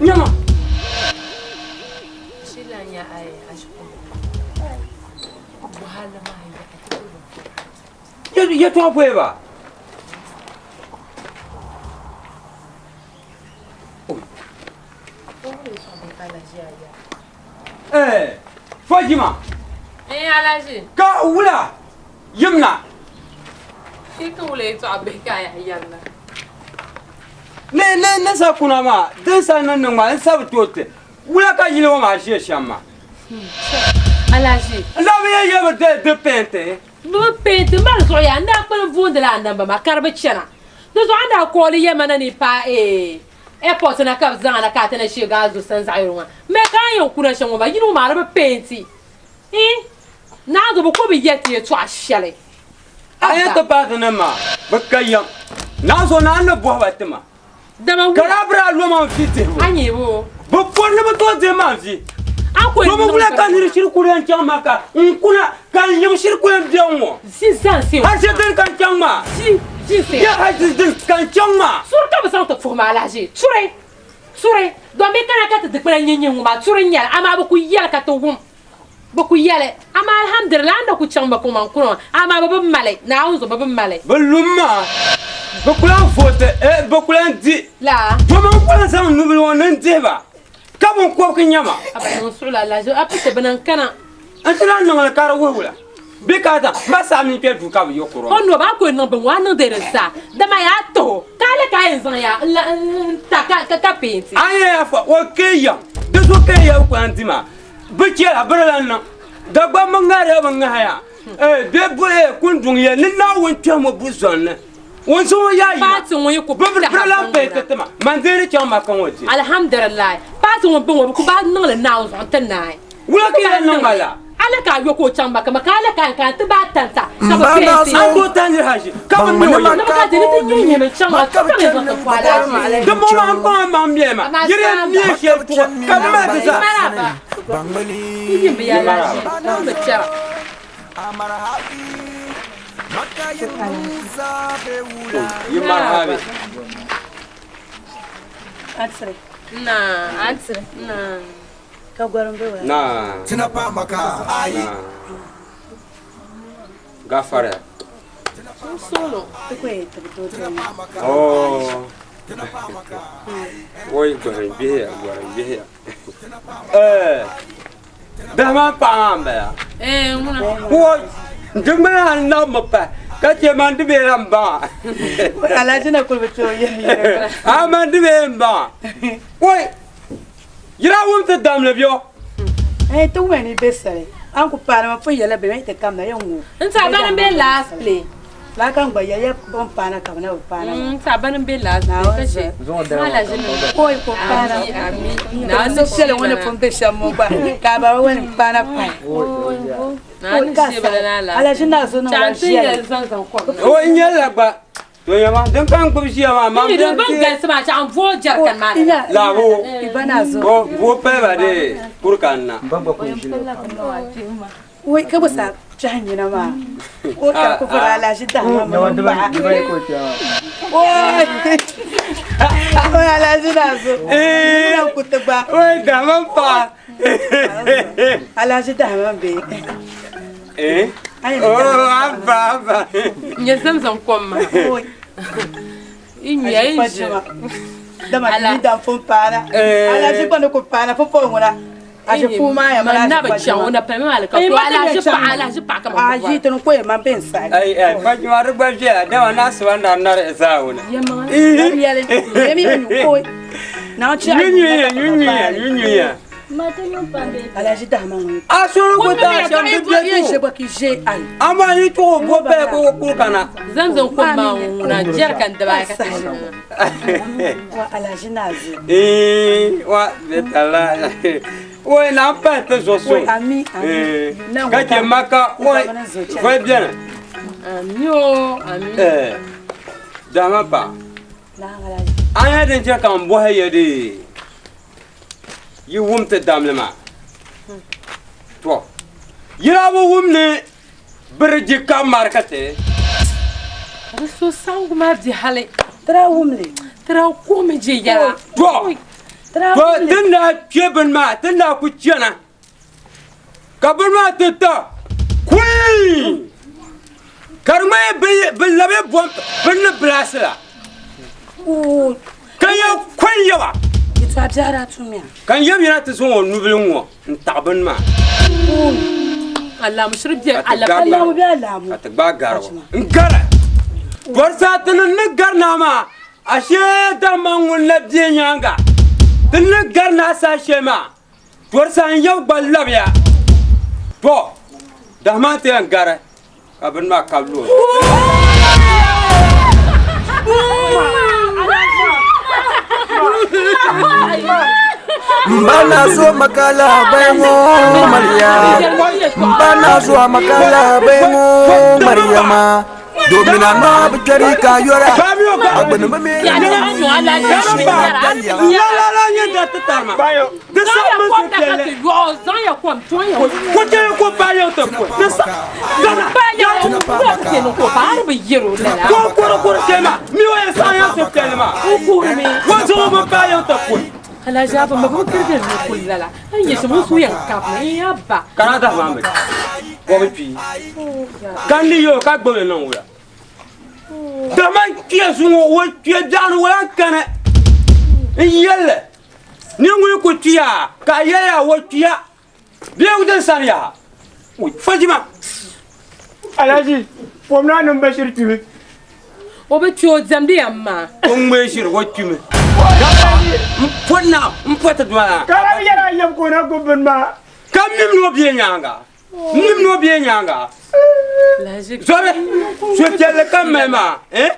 Nyama. Yɛtɔɣa pɔi ba. Eh, Fajima. Eh, Alhaji. Ka wula yimna. Ki ka wula yɛtɔɣa bihi ka a yahi yɛrina. Ne ne ne sa kuna maa din sa niŋ niŋ maa n sa bi tooi ti wula ka yili ŋɔ maa ʒiya shɛm maa. Alhaji. N daa bi yɛn yɛli bi di peenti. Bi bi peenti mali zuɣu yaa n daa kpalim boondila a namba maa ka di bi chana. Di zuɣu a ni daa kooli yɛma na ni paai airport na ka bɛ zaŋ a na ka a ti na sheegi a zo sani zaɣ yini ŋɔ mɛ ka a yɛn kuna shɛm ŋɔ maa yini ŋɔ maa di bi peenti ii naanzu bɛ ko bi yɛli ti yɛltɔɣa shɛli. A yɛn ti paai ti nim maa bɛ ka yɛm naanzu naa ni bɔhi ba ti ma Dama ka daa biri a lo ma n-vi dihibu A nyɛ bo? Bɛ pɔri ni bɛ tooi dihi ma n-vi. A ko Domin wula ka niri shiri kuli yɛn chaŋ maa ka n kuna ka n yiŋ shiri kuli yɛn bɛ ŋ-ŋɔ? Zi zaŋsi Hal shɛli dini ka n chaŋ maa? Zi zinsi. Ya hal shɛli dini ka n chaŋ maa? Suri ka bɛ zaŋ ti puhi ma alahiʒi. Turi! Turi! Dɔn bɛ kana ka ti dikpina nyɛ nyɛ ŋ-ŋɔ maa, turi n-nyɛ li, amaa bɛ ku yɛli ka ti wum. Bɛ ku yɛli, Amaa alhamdulillah, a ni na ku chaŋ ba kuŋ maa n-kuni ŋɔ, amaa bɛ bi mali, Naawuni zuɣu bɛ bi mali. Bɛ lum maa, bɛ ku lahi vooti, eh, bɛ ku lahi di. La. Domin n ku lahi zaŋ n nubila ŋɔ ni n dihi ba, ka binkɔbigi nya ma. A ba niŋ suɣulo alahiʒi, a piti bɛ niŋ kana. N ti lahi niŋ li ka di wuhi wula? Bɛ ka zaŋ ma saha mini kpɛ duu ka bɛ yo kuri o. O no ba ku niŋ bini ŋɔ, a niŋdi di zaa, dama yaa tuhi o, ka a le ka a yɛn zaŋ yaa n-ta ka peenti. A yɛn ya fa o kee yɛm, di zuɣu kee yɛm ku lahi di maa. Bɛ chɛla bɛ di lahi niŋ. Dagbamba ŋahiriya bɛ ŋahaya. Eh, bɛ bo eh, kunduŋ ya ni Naawuni kpɛhimi bu zɔn ni. Ŋun zaŋ o yaa yina. Paati ŋɔ yi ku Bɛ bi tahi lahi bɛ peenti ŋuna. ti ma. Man deeri chaŋ Maka ŋɔ di. Alhamdulillah. Paati ŋun bɛ ŋɔ bɛ ku bahi niŋli Naawuni zuɣu n-ti naai. Wula ka yɛn niŋ ma la? A le ka a yo ka o chaŋ Maka maa, ka a le ka a yɛn kana ti bahi tanta ka bɛ A peenti. tooi tahi niri haji ka bi mi o yɛm. Ni bɛ ka di ni ti nyɛ nyɛmi chaŋ maa, ti zaŋ zaŋ ti ku alahichi. Di bɔŋɔ maa n kpaŋ maŋ mɛi maa, yiri yɛn mɛ shɛli tuɣi ka bi mali di zaa. Ti yim bi alahichi, ka bi kpɛra. Yi marhabi. Naa. Naa. Ka gɔrim be wula? Naa. Tina pa maka ayi. Gafara. Solo. Ti ko yi tibi tooi tɔŋ. Oh. Woi gɔrim bihiya gɔrim bihiya. Eh. Bihi maa paɣa maa m-bala. Eh, ŋuna. Woi. Di ŋmani a ni laɣim mi pahi ka che man di bee la m-baŋa. Alhaji na kuli bi tooi yihi yɛli. A man di bee m-baŋa. Woi. Yira wum ti damli bɛ o. Eh, ti wumya ni be sali. A ni ku paani ma pun yɛlila bɛ mi ti kamna yɛn ŋɔ. N ti a bani m-be last play. Laa ka n gba yɛli ya bɛ ni paana ka bɛ na bi paana maa. N ti a bani m-be last play ka che Alaji ni. Oi ku paana. Ami, ami. Ni so shɛli ŋɔ ni pun be shɛm ŋɔ gba ka a baba ŋɔ ni paana pahi. Naa ni she bala ni alaafee. Alaji naa zo niŋla Chaŋ ti ʒiɛli. yɛli zaŋ zaŋ kom na. O n-yɛlila gba. To yɛma din ka n gbubi ʒiya maa man Ni din bin galisi maa chaŋ vooi jɛrikan maa ni. Laabu o vooi pali ba dee kuri ka n na. Wai ka bi sa kpɛhi nyina maa o ka ku bɔri alahiʒi dahima mini m baɣa oi alahiʒi naa zo na ku ti gba oi dahima m paɣa alahiʒi dahima m be Eh? Oh, abba, abba. Nyɛ zamzam kom maa. I nyuya yi ʒi. Dama ni dan fun paana. Alaji gba ni ku paana pupɔŋ ŋuna. Aji puu maa ya Man na bi chaŋ o na pali maa li ka to alaji paɣa alaji paɣa ka man Aji tini ko man bɛ n sahi. Ai ai Fatima di gba viɛla dama na asiba nari nari zaawuni. Yɛli yɛmi nyu ko. Na chi. Nyunyuya nyunyuya nyunyuya. Alaji dahima ŋun. A sori ku taa shɛm di bɛ Yen ʒe gba ka ʒe ai. Amaa yi tuɣi bo paya ka o kuri kana. Zamzam kom maa ŋuna jɛrikan dibaayi ka ti ʒi ŋɔ. Wa alaji naa zi. Ee wa bɛ tala. Woi na n pahi ti zuɣu so. Ami ami. Ka chɛ maka woi voli bɛni. Ami o ami. Dahima pa. A nya din chɛ ka n bɔhi ya dee. Yi wum ti damli maa. To, yi daa bi wum ni biriji ka mari ka ti? Di so saŋgu maa di hali. Ti daa wum li. Ti daa kuhimi je yɛla. To, to ti ni daa kpe bini maa, ti ni daa ku chana ka bini maa ti ta kui! Ka di ŋmani bɛ labi bom bini ni bilaasi la. Ka yɛn kɔŋ yaba. Yɛtɔɣa biɛɣu daa tumya. Ka n yab yina ti zaŋ o nubili ŋ-ŋɔ n-taɣi bini maa. Alaamu shiri be alaamu be alaamu. Ka ti gbaai garibu n-gari. Bɔri saa ti ni ni gari naa maa, ashee dama ŋun la be nyaaŋa. Ti ni gari naa saha shɛli maa, bɔri saa n-yab gba labiya. Tɔ! Dahima nti yɛn gari ka bini maa kabi lu o zuɣu. Mbana so makala bengo Maria Mbana so makala bengo Mariama Domina no bitari ka yora Agbenu mami Di saha mini suhupiɛlli. Ko chɛ ko baayɛŋ ti ku. Di saha gana. Ko kuri kuri shɛli maa mi o yɛn saɣim ya suhupiɛlli maa. Ko zaŋ o mini baayɛŋ ti ku. Kana dahi maa mi o bi kpi. Ka n ni yɛl o ka gbubi li niŋ wula. Dama n kpiya zuŋɔ o kpiya biɛɣuni o lan kani n yɛlli. Ni ŋun ku kpiya ka a yɛli a o kpiya bee o din sani yaha. Fajima. Alhaji, pom naa nim Bashir kpimi. O bi kpi o diɛmdi ya maa. O ŋmee ʒiri o kpimi. M po na m po ti duma. Ka a bi yɛli a yab ka o na gbubi bini maa. Ka mim ni o bɛ nyaaŋa. Mim ni o bɛ nyaaŋa. Zɔri suhupiɛlli ka mali maa eh?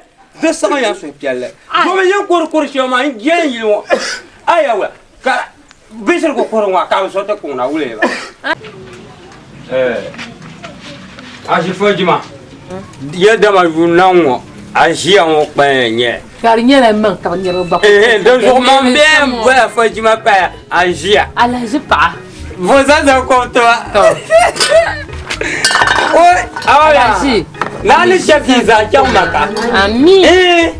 Di saɣim ya suhupiɛlli. Domi yin kuri kuri shɛli maa n jɛn yili ŋɔ aya wula ka bishirigu kuri ŋɔ ka bi so ti kuŋ na wuli ba. Eh, a ʒi fojima yɛ dama yuun na ŋɔ a ʒiya ŋɔ kpaya nyɛ. Ka di nyɛla maŋ ka bi niriba gba. Eh, di zuɣu man bee n boya fojima paya a ʒiya. Alahiʒi paɣa. Voza zaŋ kom tiba. Oi, Alahiʒi. Naa ni shɛbi yi zaa chaŋ Maka. Ami. Eh,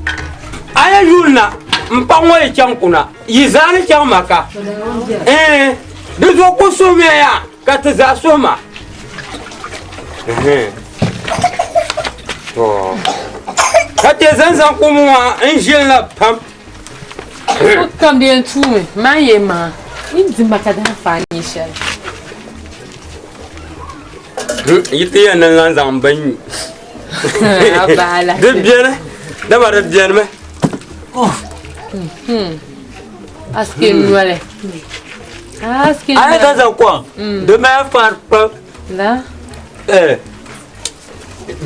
a yɛn yuun na n paɣa ŋɔ yi chaŋ kuna yi zaa ni chaŋ Maka. Eh, di zuɣu ku suhimiya ya ka ti zaa suhi ma. To. Ka ti zaŋ zaŋ kum ŋɔ n ʒili na pam. Sokam di yɛn tuumi maa yɛn maŋa yi di ma ka daa faai nyɛ shɛli. Yi ti yɛn ni lan zaŋ bin nyu. Di beni, dama di beni mi. Aske noli. Aske noli. A yi ka zaŋ kom, di mali fari pam. La? Eh.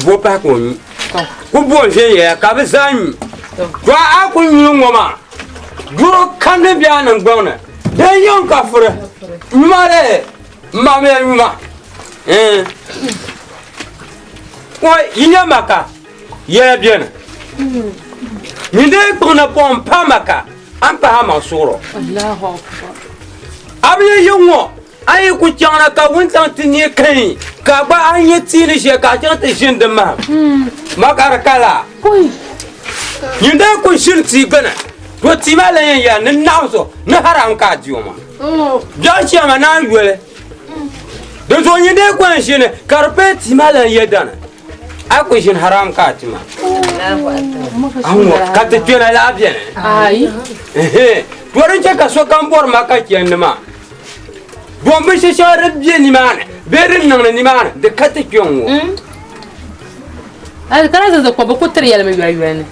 Bo pahi ka o nyu. Ku bo viɛnyɛla ka bɛ zaa nyu. To a ku nyuli ŋɔ maa, doro kam din be a niŋgbuŋ ni, din yiŋ ka furi. Nyuma dee, m maŋmiya nyuma. Oi, yi nya maka, yɛla beni. Nyin dee kpuɣi napɔŋ m-pahi maka, a ni pahi a maŋ suɣuro. A bi yɛn yi ŋ-ŋɔ, A yi ku chaŋna ka wuntaŋ ti neei kain, ka a gba a ni nya tia ni shɛli ka a chaŋ ti ʒini di mahim. Ma ka di ka laa. Nyin daa ku ʒini tia gbini, to tia maa lan yɛn yɛla ni naɣim so ni haram ka a di o maa. Biɛɣu chiyaama naan yoli. Dinzuɣu nyin daa ku yɛn ʒini ka di pahi tia maa lan yɛ dani. A ku ʒini haram ka a ti maa. Aŋɔ ka ti kpɛna laa beni. To din chɛ ka sokam bɔri ma ka chɛndi maa. Bom binshɛ shɛŋa din be nimaani bee din niŋdi nimaani di ka ti kpɛŋ ŋɔ. Hali ka na zaŋ kɔbu ku tiri yɛlimi yoli yoli ni.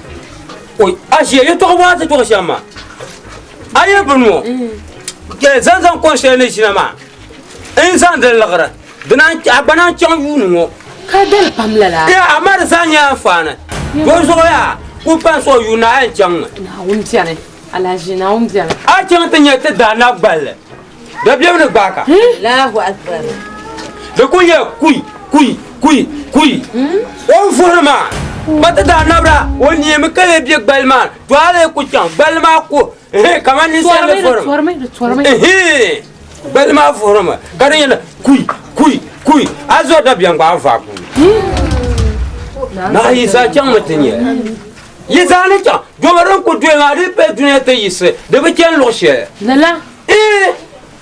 Oi, a ʒiya yɛtɔɣa waa ti tɔɣi shɛm maa. A yɛ bini ŋɔ, zaŋ zaŋ kɔŋ shɛli ni ʒina maa n zaŋ di liɣiri di naan a gba naan chaŋ yuuni ŋɔ. Ka dali pam lala. Ee, amaa di zaa nyɛla anfaani. Di zuɣu yaa ku pan so yuuni a yɛn chaŋmi. Naawuni beni. Alahaji Naawuni beni. A chaŋ ti nya ti daa na gballi dabiɛm ni gbaai ka. Allahu Akbar. Di ku nyɛ kui kui kui kui. O ni vuhiri maa pa ti daa nabira o neemi ka lee be gbali maa ni to a lee ku chaŋ gbali maa ku kamani ninsal ni vuhirimi. Gbali maa vuhirimi ka di nyɛla kui kui kui a zɔri dabiɛm gba a vaai guui. Naa Yisa chaŋmi ti nya. Yi zaa ni chaŋ, doma din ku doya maa di pali dunia ti yiɣisi, di bi chani luɣ shɛli. Lala. Ee,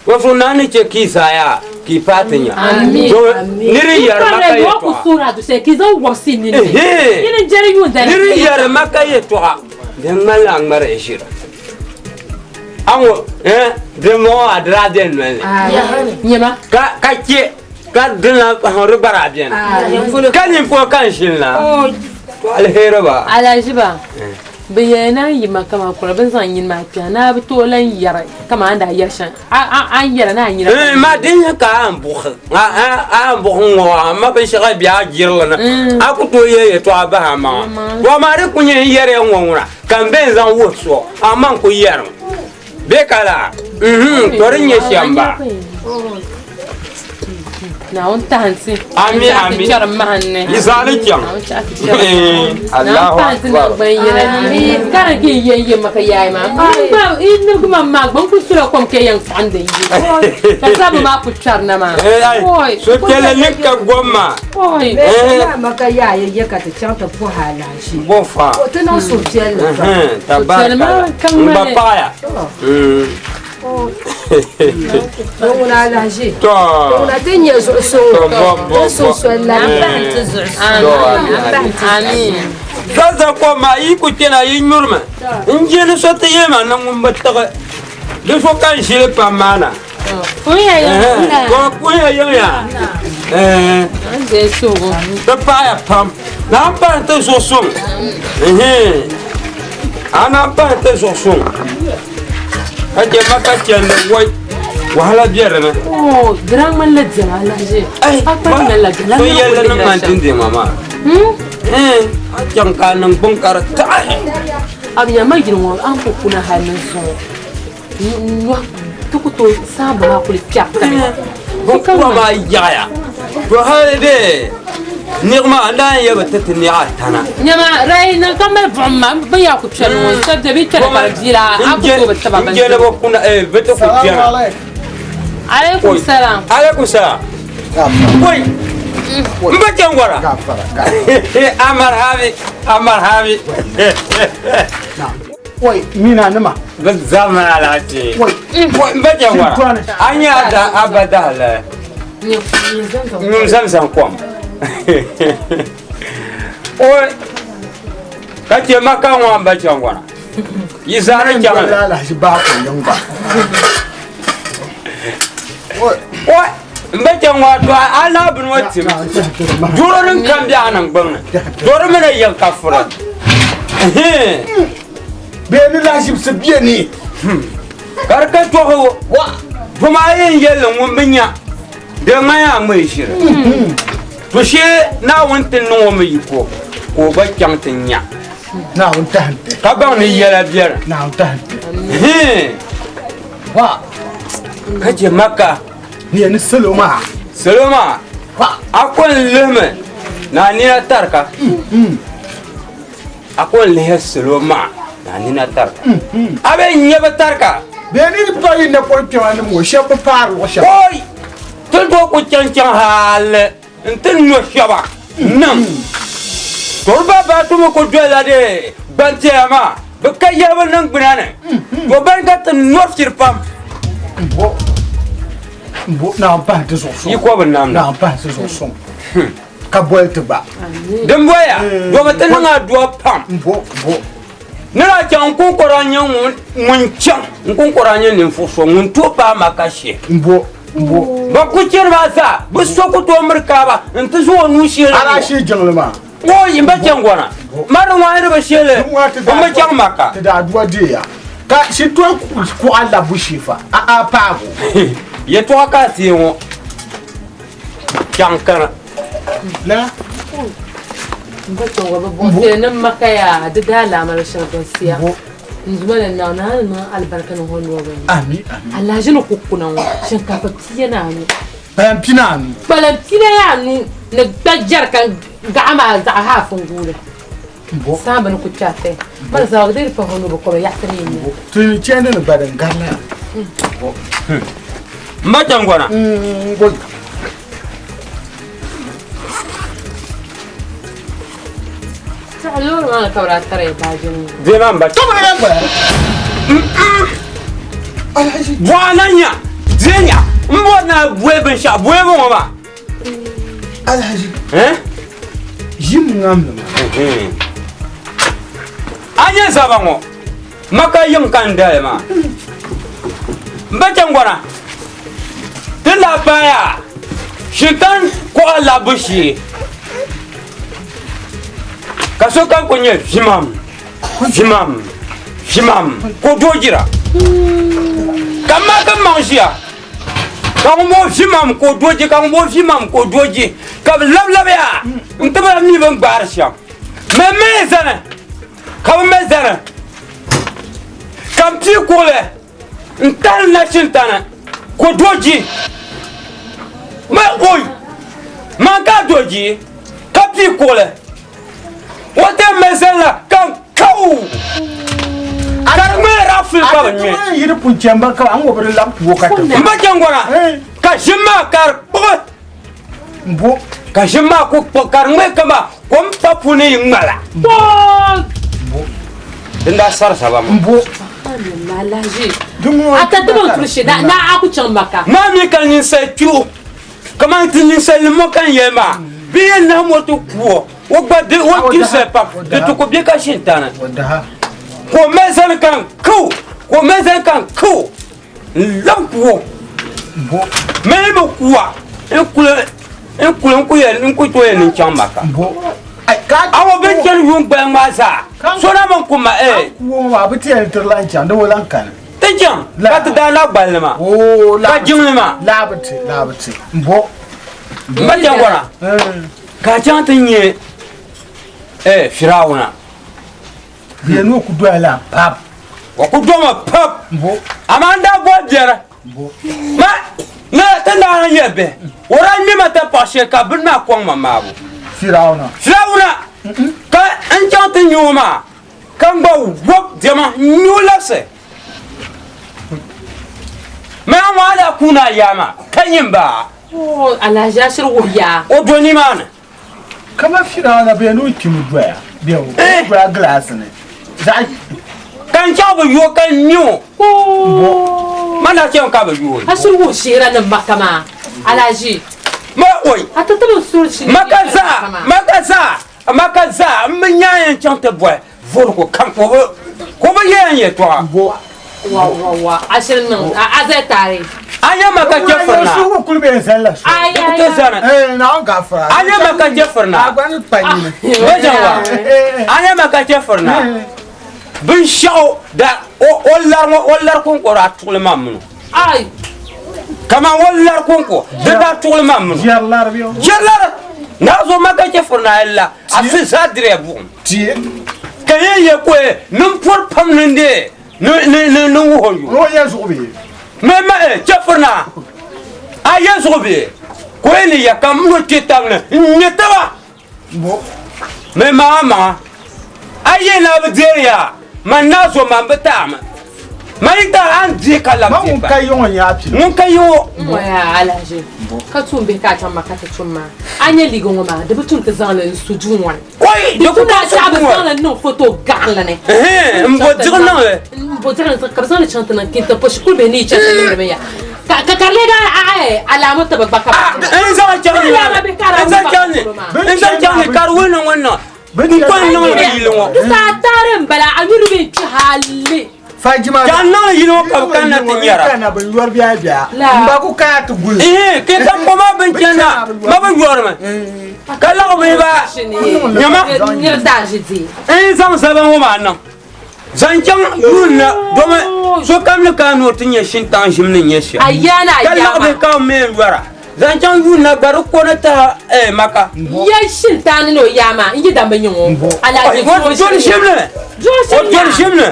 Wafu naa ni chɛ ka yi zaa yaa ka yi paai ti nya. Ami. Doma nir yi yɛri ma ka yɛtɔɣa. Ehe. Nir yi yɛri ma ka yɛtɔɣa, di ŋmanila a ŋmari ʒiri. A ŋɔ, eh, dimbɔŋɔ a di daa beni noli ni. Ka, ka chɛ ka dina di gba daa beni. Ka ninvuɣ ka n ʒili na, to aliheri ba. Alahiziba, bɛ yɛli ni a yi ma kaman kura bɛ ni zaŋ nyini maa kpɛhi ni a bi tooi lan yɛri kaman a ni daa yɛri shɛm. A ni yɛra ni a nyina. Ma din nyɛ ka a ni buɣisi a ni buɣisi ŋ-ŋɔ a ma binshɛɣu bɛ a jirili ni a ku tooi yɛli yɛtɔɣa bahi a maŋa. To amaa di ku nyɛ n yɛri ya ŋ-ŋɔ ŋuna ka m bɛn zaŋ wuhi so amaa n ku yɛrimi bee ka laa? Nhum, to di nyɛ shɛm ba. Naawuni tahi nti. Ami, ami. Kpɛri mahi ni. Yi zaa ni chaŋ. Allahu Akbar. Ka di kii yen yen maka yaai maa. Gba i nirigi ma maa gba n kuli sula kom ka yɛn kpuɣi n-di yi. Ka sabbu maa kuli kpɛri na maa. So piɛlli ni ka gom maa. Maka yaai ye ka ti chaŋ ti pɔhi alahichi. Bɔ fa. Ti niŋ suhupiɛlli pam. Tabarikala. N gba paɣaya. Ŋuna alahiʒi. To. Ŋuna ti nyɛ zuɣu suŋ. To bɔ bɔ Ti suŋ soli la. Amin. Zaza ko ma yi ku kpɛna yi nyurimi n je ni so ti yɛli ma ni ŋun bi tiɣi di so ka n ʒili pam maa na. Ko kunya yiŋya. Ti paɣaya pam. Na n pahi ti zuɣu suŋ. A na n pahi ti zuɣu suŋ. Ka chɛ ma ka chɛndi wai wahala bɛ di ni. Oh, di daa ŋmanila diɛma alahiʒi. A kpa ŋmanila gala So yɛlli ni ŋmani din diɛma maa. A chaŋ ka a niŋgbuŋ ka di taɣi. A bi nya ma yili ŋɔ a ni ku kuna hali ni zuŋɔ nyɔhi ti ku tooi saamba maa kuli kpɛritimi. Binkura maa yaɣiya to hali dee niɣi maa n daa yɛn yɛ bi ti ti niɣi atana. Nyama rai niŋ ka mali buɣim maa bɛ yaa ku kpɛri ŋɔ shɛba bɛ bi kpɛri ka di biila a ku tooi bi tiba N je ni bi kuna bi ti ku kpɛna. Alaikum salam. Alaikum salam. Wai n ba kpɛŋ gɔra. Amar habi Amar habi. Wai mina nima. Bi zama alaafee. Wai n ba kpɛŋ gɔra. A nyɛ a da a ba dahali. Nyum zamzam kom. Oi ka chɛ ma ka ŋɔ n ba kpɛŋ gɔra. Yi zaa ni chaŋ li. Alahachi baa ko yiŋ gba. Oi n ba kpɛŋ ŋɔ to a naa bini ŋɔ tim. Doro din kam bɛ a niŋgbuŋ ni. Doro mi ni yiŋ ka furi. Bee ni lahaʒibisi bɛ ni. Ka di ka tɔhi o. Doma a yɛn yɛlli ŋun bi nya di ŋmani a ŋmee ʒiri. To shee Naawuni ti niŋ o mi yiko ka o gba chaŋ ti nya. Naawuni tahinti. Ka baŋ ni yɛla biɛni. Naawuni tahinti. Ka chɛ Maka. Ni yɛn ni salo maa. Salo maa. A ko n lihimi ni a nina tarika. A ko n lihi salo maa ni a nina tarika. A bɛ nya bi tarika. Bee ni di pa yi napɔŋ kpɛma nim ŋɔ shɛba bi paari luɣ shɛba. Oi! Ti doo ku chaŋ chaŋ hali nti no shɛba niŋ. To di ba baatumi ku dolila di gbantiɛya maa bɛ ka yahibu niŋgbuna ni. To bani ka ti nɔri chiri pam. Mbo mbo Naawuni pahi ti zuɣu suŋ. Yi ko bi namda. Naawuni pahi ti zuɣu suŋ. Ka boli ti gba. Din boya domi ti niŋ adua pam. Mbo mbo. Ni daa chaŋ n kuŋkɔra n-nyɛ ŋun chaŋ n kuŋkɔra n-nyɛ ninvuɣ so ŋun tooi paai Maka shee. Mbo mbo. Ban kuli chani maa zaa, bɛ so ku tooi miri Kaaba nti zaŋ o nuu shee li. A daa shee jiŋli maa. Ooi, m ba chaŋgɔna. Ma di ŋɔ a yi di bi shee li, m bi chaŋ Maka. Ti daa adua deeya ka shintɔri kuɣa labbu shee fa a a paabu. Yɛtɔɣa ka a teei ŋɔ chaŋ kana. La. M ba chaŋgɔna bɛ buɣisi ni Maka yaa di daa laamali shɛŋa galisiya. N Duuma ni Naawuni a ni niŋ alibarika niŋ o nɔbu ni. Ami, ami. Alahiʒi ni ku kuna ŋɔ, shinkaafa pia ni anu. Kpalan pina anu. Kpalan pina ya anu ni gba jɛrikan gaɣa maa zaɣa haafu n-guuli. Saamba ni ku kpe a ti. Mali zaɣa di pahi o nuu bi kɔba yaɣisi ni yi nya. Ti chandi ni gba din gari la ya. M ba Chaŋgɔna. Saha loori maa ni ka bɛ daa tari ya baaji nim. Bɛ maa m-ba. Tɔbu ni yɛn gbaya. Bɔɣa na nya, diɛ nya, m bɔri ni a boli binshɛɣu bolibu ŋɔ maa. Alhaji. Ʒim ŋamli maa. A nya zaba ŋɔ, maka yiŋ ka n dali maa. M ba Chaŋgɔna, ti lahi paaya shintan kuɣa labbu shee ka sokam kuli nyɛ ʒimam, ʒimam, ʒimam ka o doo jira. Ka m maagi m maŋ ʒiya ka ŋun bɔŋɔ ʒimam ka o doo ji, ka ŋun bɔŋɔ ʒimam ka o doo ji, ka bɛ labilabiya n-ti ba mi bɛ ni gbaari shɛm. Mɛ mali zani ka bɛ mali zani ka m pii kuɣili n tahili nachintani ka o dooji ma oi man ka dooji ka pii kuɣili o ti mali zani la ka n kawu ka di ŋmani rafili ka bi ŋmɛ yiri pun chɛn ba ka an ŋɔ bi di labi kuo ka ti n ba jɛngɔna ka ʒim maa ka di kpuɣi Mbo. Ka ʒim maa ku kpuɣi ka di ŋmɛ kaman kom papu ni yi ŋmala. Mbo. Din daa sari zaba maa. Mbo. Maa mi ka ninsal kpi o kaman ti ninsalnim ŋɔ ka n yɛli maa bɛ yɛn nahim o ti ku o, o gba di o kpi soli pam di ti ku be ka shintani. Ka o mali zani ka n ku o, ka o mali zani ka n ku o. N labi ku o mini bi kuwa n kuli n kuli n ku yɛn n ku tooi yɛn ni chaŋ Maka. A ŋɔ bɛ chani yuun gbali maa zaa so na min ku ma ee. Kuo maa bi ti yɛn tiri lan chaŋ di o lan kani. Ti chaŋ ka ti daa na gballi maa ka jiŋli maa. Laa bi ti laa bi ti m bo. M ba Jangɔna ka a chaŋ ti nyɛ ee Firawuna. Bia ni o ku doya la pap. O ku domi pap. Amaa n daa boli biɛri. Ma ni ti daa na nyɛ bihi. O daa ŋme ma tapaɣ shɛli ka bini maa kɔŋ ma maabu. Firawuna. Firawuna! Ka n chaŋ ti nya o maa, ka n gba wɔb diɛma n-nya o labisi. Ma ŋɔ a daa kuuni a yaa maa, ka nyin ba? Alhaji Ashiri wuhiya. O do nimaani. Kama Firawuna bɛ ni o kpimi doya bɛ o doya gilaasi ni zaɣ Ka n chaŋ bi yooi ka n nya o. Ma daa chaŋ ka bi yooi. A shiri wuhi shihira ni Maka maa, Alhaji. Ma oi. A ti ti bi suri shili Ma ka zaa, ma ka zaa, ma ka zaa m bi nya yɛn chaŋ ti bɔhi vorigu kam ka o bi ka o bi yɛli n yɛltɔɣa. Wa wa wa a shiri niŋ a a zali taari. A nya ma ka chɛ firina. Suhu kuli bɛ zali la so. Ai ai Ti zani. Eh na gafara. A nya ma ka chɛ firina. A gba ni kpa nyini. Bɛ zaŋ wa. A nya ma ka chɛ firina. Binshɛɣu da o o lari ŋɔ o lari konko daa tuɣili ma mini. Ai. Kaman o lari konko di daa tuɣili ma mini. Jɛri lari bɛ. Jɛri lari. Naa zo ma ka chɛ firina a la a fi zaa diriya buɣim. Tie. Ka yɛn yɛ ko niŋ pɔri pam ni n-dee ni ni ni ni wuhi o yu. O yɛ zuɣu bee? Mɛ ma eh chɛfurina a yɛ zuɣu bee? Ka o yɛn ni yɛ ka m lo kpe tab ni n ŋmɛ taba. Bo. Mɛ maŋa maŋa a yɛ ni a bi deeri yaa man naa zo man bi taami. Man yi taai a ni dihi ka labi Ma ŋun ka yi ŋɔ nyɛ a pili. Ŋun ka yi ŋɔ. Waya Alhaji ka tuun bihi ka a chaŋ Maka ti tum maa a nya liiga ŋɔ maa di bi tum ti zaŋ li n su duu ŋɔ ni. Oi! Di tu ni a chaɣ bi zaŋ li niŋ foto gaɣili ni. N bo diɣi niŋ li. N bo diɣi niŋ ka bi zaŋ li chaŋ ti niŋ kinta po shikuru bihi ni yi chaŋ ti niŋdi binyɛra ka ka di lee daa alaamu ti bi gba ka bi N zaŋ chaŋ ni n zaŋ chaŋ ni n zaŋ chaŋ ni ka di wuhi ni ŋun niŋ n ko niŋ li yili ŋɔ. Di saa taari n bala a yuli bɛ kpi hali. Fajima. Ka n niŋ yili ŋɔ ka bi kanna ti nyɛra. Kana bin yɔri biɛhi biɛha. N ba ku kana ti guli. Ihi ki ka koma bin chana ma bi yɔrimi ka laɣi bihi ba nyama. Niri daa ʒi di. N zaŋ zaba ŋɔ maa niŋ zaŋ chaŋ yuun na domi sokam ni kana ni o ti nyɛ shintaŋ ʒim ni nyɛ shɛm. Ka laɣi bihi ka bi me n yɔra. Zaŋ chaŋ yuun na gba di ko ni taha eh, Maka. Ya shintaani ni o yaa maa n yi dambi nyɛ ŋɔ. Alhaji O doli ʒim ni. O doli ʒim ni.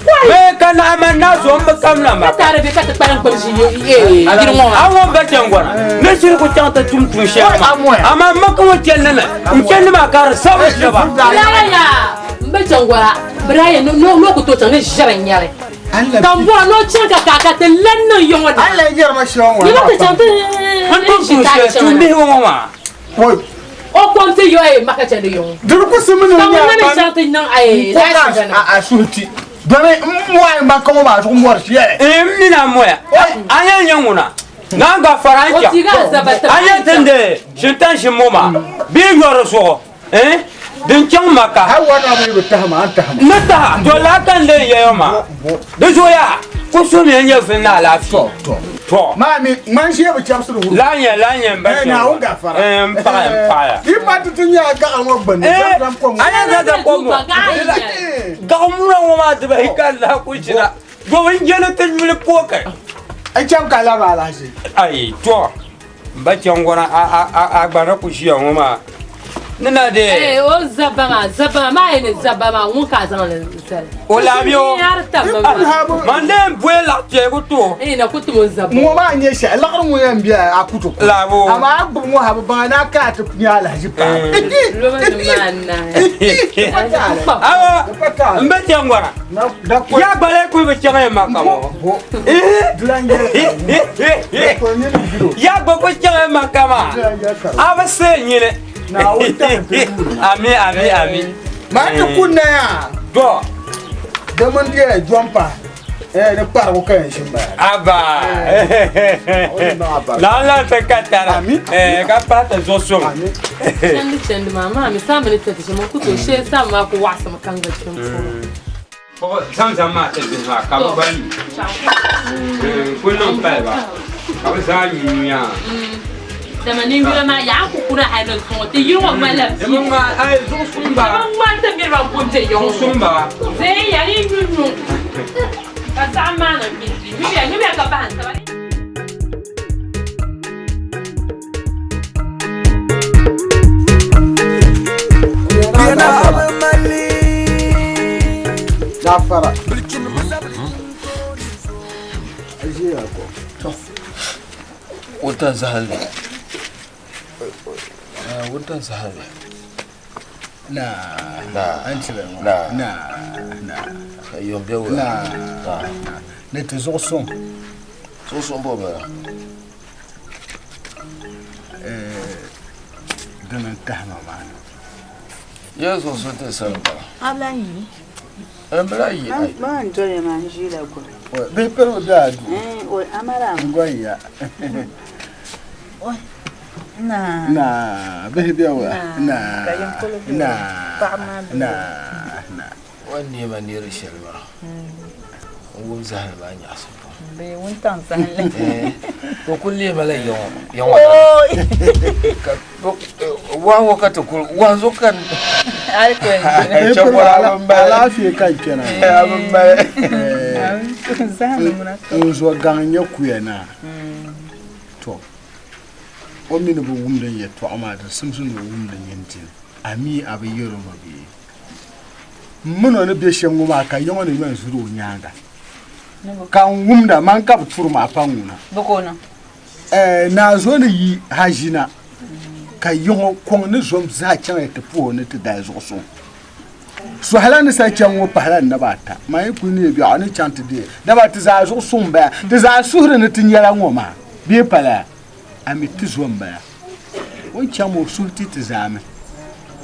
Bee ka naɣ man naa zo m bi kam na Maka. Ka taari bɛ ka ti kpalim kpalim ʒi yili ŋɔ maa. A ŋɔ ba chaŋgɔna ni shiri ku chaŋ ti tum tuun shɛli maa. Amaa Maka ŋɔ chani ni n chani maa ka di sabi shɛba. Lala yaa m ba chaŋgɔna bɛ daa yɛn ni o ku tooi chaŋ ni ʒiri n-nyɛli. Ka n bɔra ni o chaŋ ka ka ka ti lan niŋ ya ŋɔ A lan yɛri ma shɛli ŋɔ Yi ba ti chaŋ ti N tum tuun shɛli tuun bihi ŋɔ maa. Oi. O kom ti yo e maka chandi yoŋ. Diri ku simi ni Ka nya ŋun na ni chaŋ ti niŋ a laasi na. A suhu ti. Domi n mɔi ma ka ŋɔ maa zuɣu mɔri shɛli. N mi na mɔya. A yɛn nyɛ ŋuna. Naa gba fara n O chaŋ. ti ga zaba A yɛn ti n-de shintan shim ŋɔ maa bee yɔri zuɣu. Eh? Din chaŋ Maka. Hali wari maa mi bi tahi ma, a ni tahi ma. N ni taha, to laa ka n lee yɛya maa. Di zuɣuya, ku suhimiya n-nyɛ vuli ni alaafee. To. Maa mi, ŋmani ʒee bi chɛbisiri wuri. Laa n-nyɛ, laa n-nyɛ m ba Eh, Naawuni gafara. Eh, m paɣiya, m paɣiya. Yi pa ti ti nya gaɣa ŋɔ gbunni, Eh, Zamzam kom ŋɔ. a yɛn Zamzam kom ŋɔ. Gaɣa muna ŋɔ maa dibayi ka n lahi ku ʒina. Domi n je ni ti nyuli pooki. N chaŋ ka labi alahichi. Ayi, to. M ba chaŋgɔna a gba ni ku ʒiya ŋɔ maa ni na dee. Ee, o zabba maa, zabba maa, maa yi ni zabba maa, ŋun ka a zaŋ li zali. O labi o. Man lee n boli laɣ piɛligu ti o. Ee, na ku tim o zabba. Ŋɔ maa n-nyɛ shɛli, liɣiri ŋɔ yɛn be a ku ti ku. Labi o. Amaa a gbubi ŋɔ ha bi baŋ ni a ka a ti nya alahichi paai. Loba nim maa n-naai. Awa, m ba chaŋgɔna. Ya gba lee kuli bi chaŋ ya Maka ŋɔ. Ya gba ku chaŋ ya Maka maa. A bi see nyini. Ami, ami, ami. Maa ti ku naya. To. Di mini di jɔmpa ni kparigu ka yɛn ʒi m-bala. Aba. Lan lan ti ka tara. Ka pahi ti zuɣu suŋ. Chandi chandi maa maa mi saa mi ni kpɛ ti shɛm n ku tooi shee saa maa ku waɣasimi ka n gba kpɛ n puuni. Kpuɣi Zamzam maa ti bihi maa ka bɛ gba nyu. N ku niŋ pali ba ka bɛ zaa nyu nyuya. Dama ninyula maa yaa ku kuna hali ni zuŋɔ ti yili ŋɔ ŋmanila Di mi ŋma ai zuɣu suŋ ba. Di mi ŋmani ti miriba n ku be yiŋ Zuɣu suŋ ba. Zee ya ni nyu nyu ka saɣim maa niŋ kpinti. Nyumiya nyumiya ka bahi n taba. Gafara. Ajiya ko. Wuntan zahali. Wuntan zahali. Na. Na. An tibɛ ŋɔ. Na. Na. Na. Yom bɛ wula. Na. Ni ti zuɣu suŋ. Zuɣu suŋ bɔ bala. Dini n-tahi ma maa ni. Yɛ zuɣu suŋ ti sani bala. A bi lahi yi? N bi lahi yi. Maa n doli maa n ʒiila goli. Bihi piribu be a duu. Oi, amara. N gɔn ya. Naa. Naa. Bihi be wa. Naa. Ka yɛn polo be Naa. Paɣa maa be Naa. Naa. O ni neema neeri shɛli maa n wum zahali maa nyaɣasi pam. Bee wuntaŋ zahali. O kuli neema la yiŋɔ yiŋɔ ka wahu ŋɔ ka ti kuli wahu zuɣu ka Alaafee ka n kpɛna n zo gaŋ nyɛ kuya naa to o mi ni bi wumdi n yɛltɔɣa maa di simsi ni o wumdi nyin dini a mi a bi yɛro mi bee M min o ni be shɛm ŋɔ maa ka ya ŋɔ ni yɔn zuri o nyaaŋa, ka n wumda man ka bɛ turi ma pa ŋuna. Ɛɛ, naa zo ni yi ha ʒina, ka ya ŋɔ kɔŋ ni zom zaa chaŋ ya ti puhi o ni ti dali zuɣusuŋ. Sɔhila ni sa chaŋ ŋɔ pahila n naba ata, man yi kuli neei biɛɣu ni chaŋ ti deei daba ti zaa zuɣusuŋ m-bala, ti zaa suhuri ni ti nyɛla ŋɔ maa bee pala, a mi ti zo m-bala. O ni chaŋ maa o suhu ti ti zaami.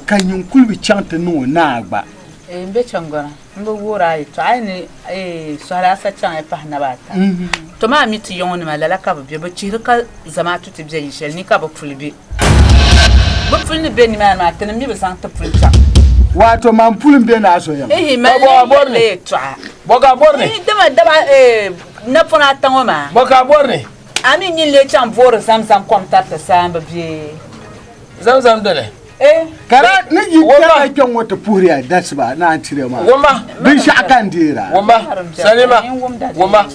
Ka nyin kuli bi chaŋ ti niŋ o naa gba. Ee, m be chaŋgɔna, m bi wuhiri a yɛtɔɣa, a yi ni ee sɔhili a sa chaŋ ya pahi naba ata. Tɔ maa mi ti yiŋɔnima lala ka bɛ be, bɛ chihiri ka zamaatu ti be yi shɛli ni ka bɛ puli be. Bɛ puli ni be nimaani maa, tinim mi bi zaŋ ti puli chaŋ. Wato man puli m-be naa so yiŋa. Ihi, mali ni yɛli la yɛtɔɣa. Bɔ ka a bɔri ni? Ihi, dama daba ee napɔna ata ŋɔ maa. Bɔ ka a bɔri ni? A mi nyin lee chaŋ boori Zamzam kom tariti saamba bee? Zamzam dini? Eh. Ka daa ni yi kpɛrila kpɛŋ ŋɔ ti puhiri ya dasiba ni a ni tiri ya maa, binshɛɣu ka n deera. Wumma, Salima, wumma,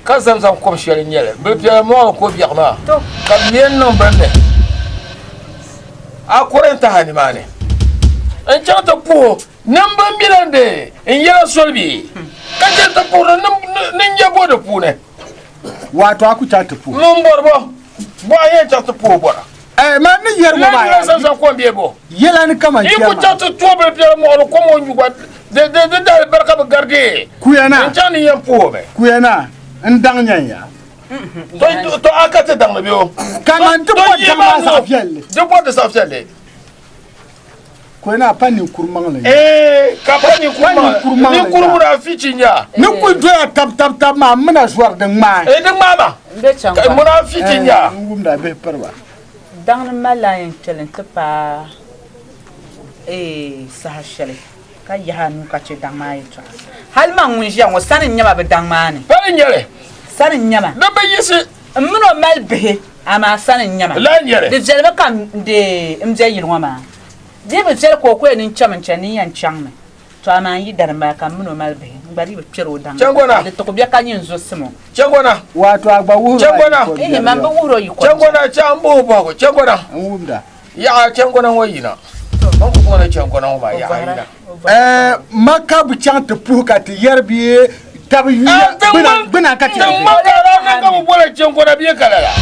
ka Zamzam kom shɛli n-nyɛ li, bilpiɛla mɔɣili ko biɛɣu maa ka bɛ me n-niŋ bini ni a kuri n-tahi a nimaani n-chaŋ ti puhi o nimbin mi lan de n yɛla soli bee ka chaŋ ti puhiri ni n nya bo di puuni. Wato a ku chaŋ ti puhi. Ŋun bɔri bɔ, bɔ a yɛn chaŋ ti puhi o bɔra. Eh, man ni yɛri ŋɔ maa. Lala zamzam kom bee bɔ. Yɛla ni kaman Yi ku chaŋ ti tooi bilpiɛla mɔɣili kom o nyu gba, di di di alibarika bi gari dee. Kuya na. N chaŋ ni yɛn puhi o mi. Kuya na, n daŋ nyan ya. To a ka ti daŋ ni bɛ o. Kaman ti bɔri daŋ maa zaɣ viɛlli. Di bɔri di zaɣ viɛlli. Ko na pa ninkuri maŋli. Ee ka pa ninkuri maŋli. Ninkuri munaafichi nya. Ni kuli doya tab tab tab maa m mina zɔri di ŋmaai. Ee di ŋmaai ma. Ka munaafichi nya. N wumda bihi piriba. Daŋ ni malila a yɛn kpɛli nti paai saha shɛli ka yahi a nuu ka chɛ daŋ maa yɛltɔɣa. Hali man ŋun ʒiya ŋɔ sani n-nyɛ ma bi daŋ maa ni. Sani n-nyɛ li. Sani n-nyɛ ma. Di bi yiɣisi. M min o mali bihi, amaa sani n-nyɛ ma. Lala n-nyɛ li. Di viɛlimi ka n deei m be yili ŋɔ maa. Di yi bi viɛli ka o ku yɛn ni n chami n-chani ni n yɛn chaŋmi. To amaa n yi dari m-bala ka m min o mali bihi, n gba dii bi kpɛri o daŋ ni. Di ti ku be ka nyin zo sim o. Chɛŋgɔna. Wato a gba wuhiri a yiko biɛri Ihi, man bi wuhiri o yiko biɛri. Chɛŋgɔna, chɛ m bɔhi bɔhigu. Chɛŋgɔna. N wumda. Yaɣa chɛŋgɔna ŋɔ yina. Man ku bɔŋɔ ni chɛŋgɔna ŋɔ maa yaɣa yina. Ɛɛ, Maka bi chaŋ ti puhi ka ti yɛri bee tabi yuya gbuna ka ti Tiŋ Maka daa niŋ ka bi bɔla chɛŋgɔna bee ka lala.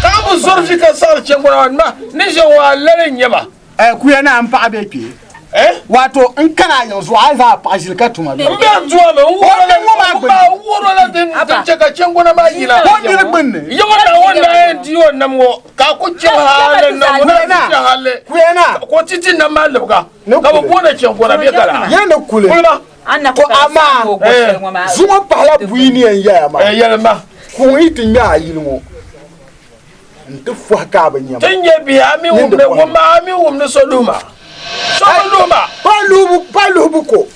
Ka a bi zɔri vi ka saɣiri chɛŋgɔna maa nima ni ʒe ŋɔ a lali n-nyɛ ma. Ɛɛ, kuya naa m paɣa bee kpee. Wato n kana a yiŋ zuɣu a yi zaŋ a paɣa ʒili ka tuma bee? N bɛ dua mi, n wuhiri o la din chɛ ka chɛŋgɔna maa yina. Ka o niri gbunni. Yiŋɔ Naawuni daa yɛn di o nam ŋɔ ka a ku chɛ hali nam ŋɔ na ti chɛ hali ka o ti ti nam maa libiga ka bi booni chɛŋgɔna bee ka lala. Ya ni kuli. To amaa zuŋɔ pahila buyi ni yɛn yɛya maa. Yɛlima. Kuŋ yi ti ŋmɛ a yili ŋɔ. N ti fɔhi ka a bi nya ma. Ti nyɛ bihi, a mi wum ni wumma, a mi wum ni so luhi ma. So bi luhi ma. Pa luhibu, pa luhibu ko.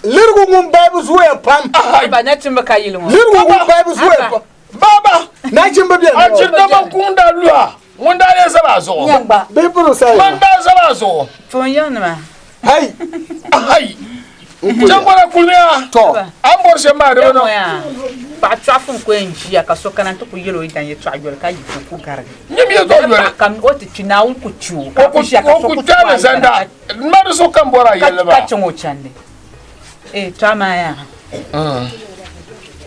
Lirigu ŋun balibu zooya pam. Aba, nachimba ka yili ŋɔ. Lirigu ŋun balibu zooya pam. Baba! Nachimba beni. A chiri dama kuŋ daa luha, ŋun daa lee zaba a zuɣu. Nyɛ gba. Bihi piri sa Man daa zaba a zuɣu. Fɔn yiŋnima. Hai! Hai! Chaŋ kulimiya. Tɔ. A ni bɔri shɛm maa di bi niŋ. Paɣa tɔɣifu n-ku yɛn ʒiya ka so kana nti ku yɛl o yidan yɛtɔɣa yoli ka yi ka o ku garigi. Nyam yɛtɔɣa yoli. Paɣa kam o ti kpi Naawuni ku kpi o ka a ku ʒiya ka so O ku ku tɔɣi kpi alizanda. Ma di so kam bɔri a yɛlli maa. Ka chaŋ o chandi. Ee tɔ amaa yaa.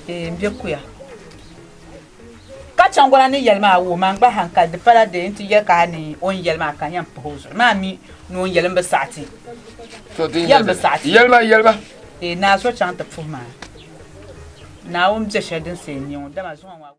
Ee m be kuya. Ka chaŋgɔna ni yɛli maa wuhi ma n gba hankali di pala dee nti yɛli ka a ni o ni yɛli maa ka n yɛn pahi o zuɣu maa mi ni o ni yɛli m bi saɣi ti. Yɛm bi saɣi ti. Yɛlima yɛlima. Ee naa so chaŋ ti puhi maa Naawuni bɛ shɛli din see n-nyɛ ŋɔ dama zuŋɔ ŋɔ.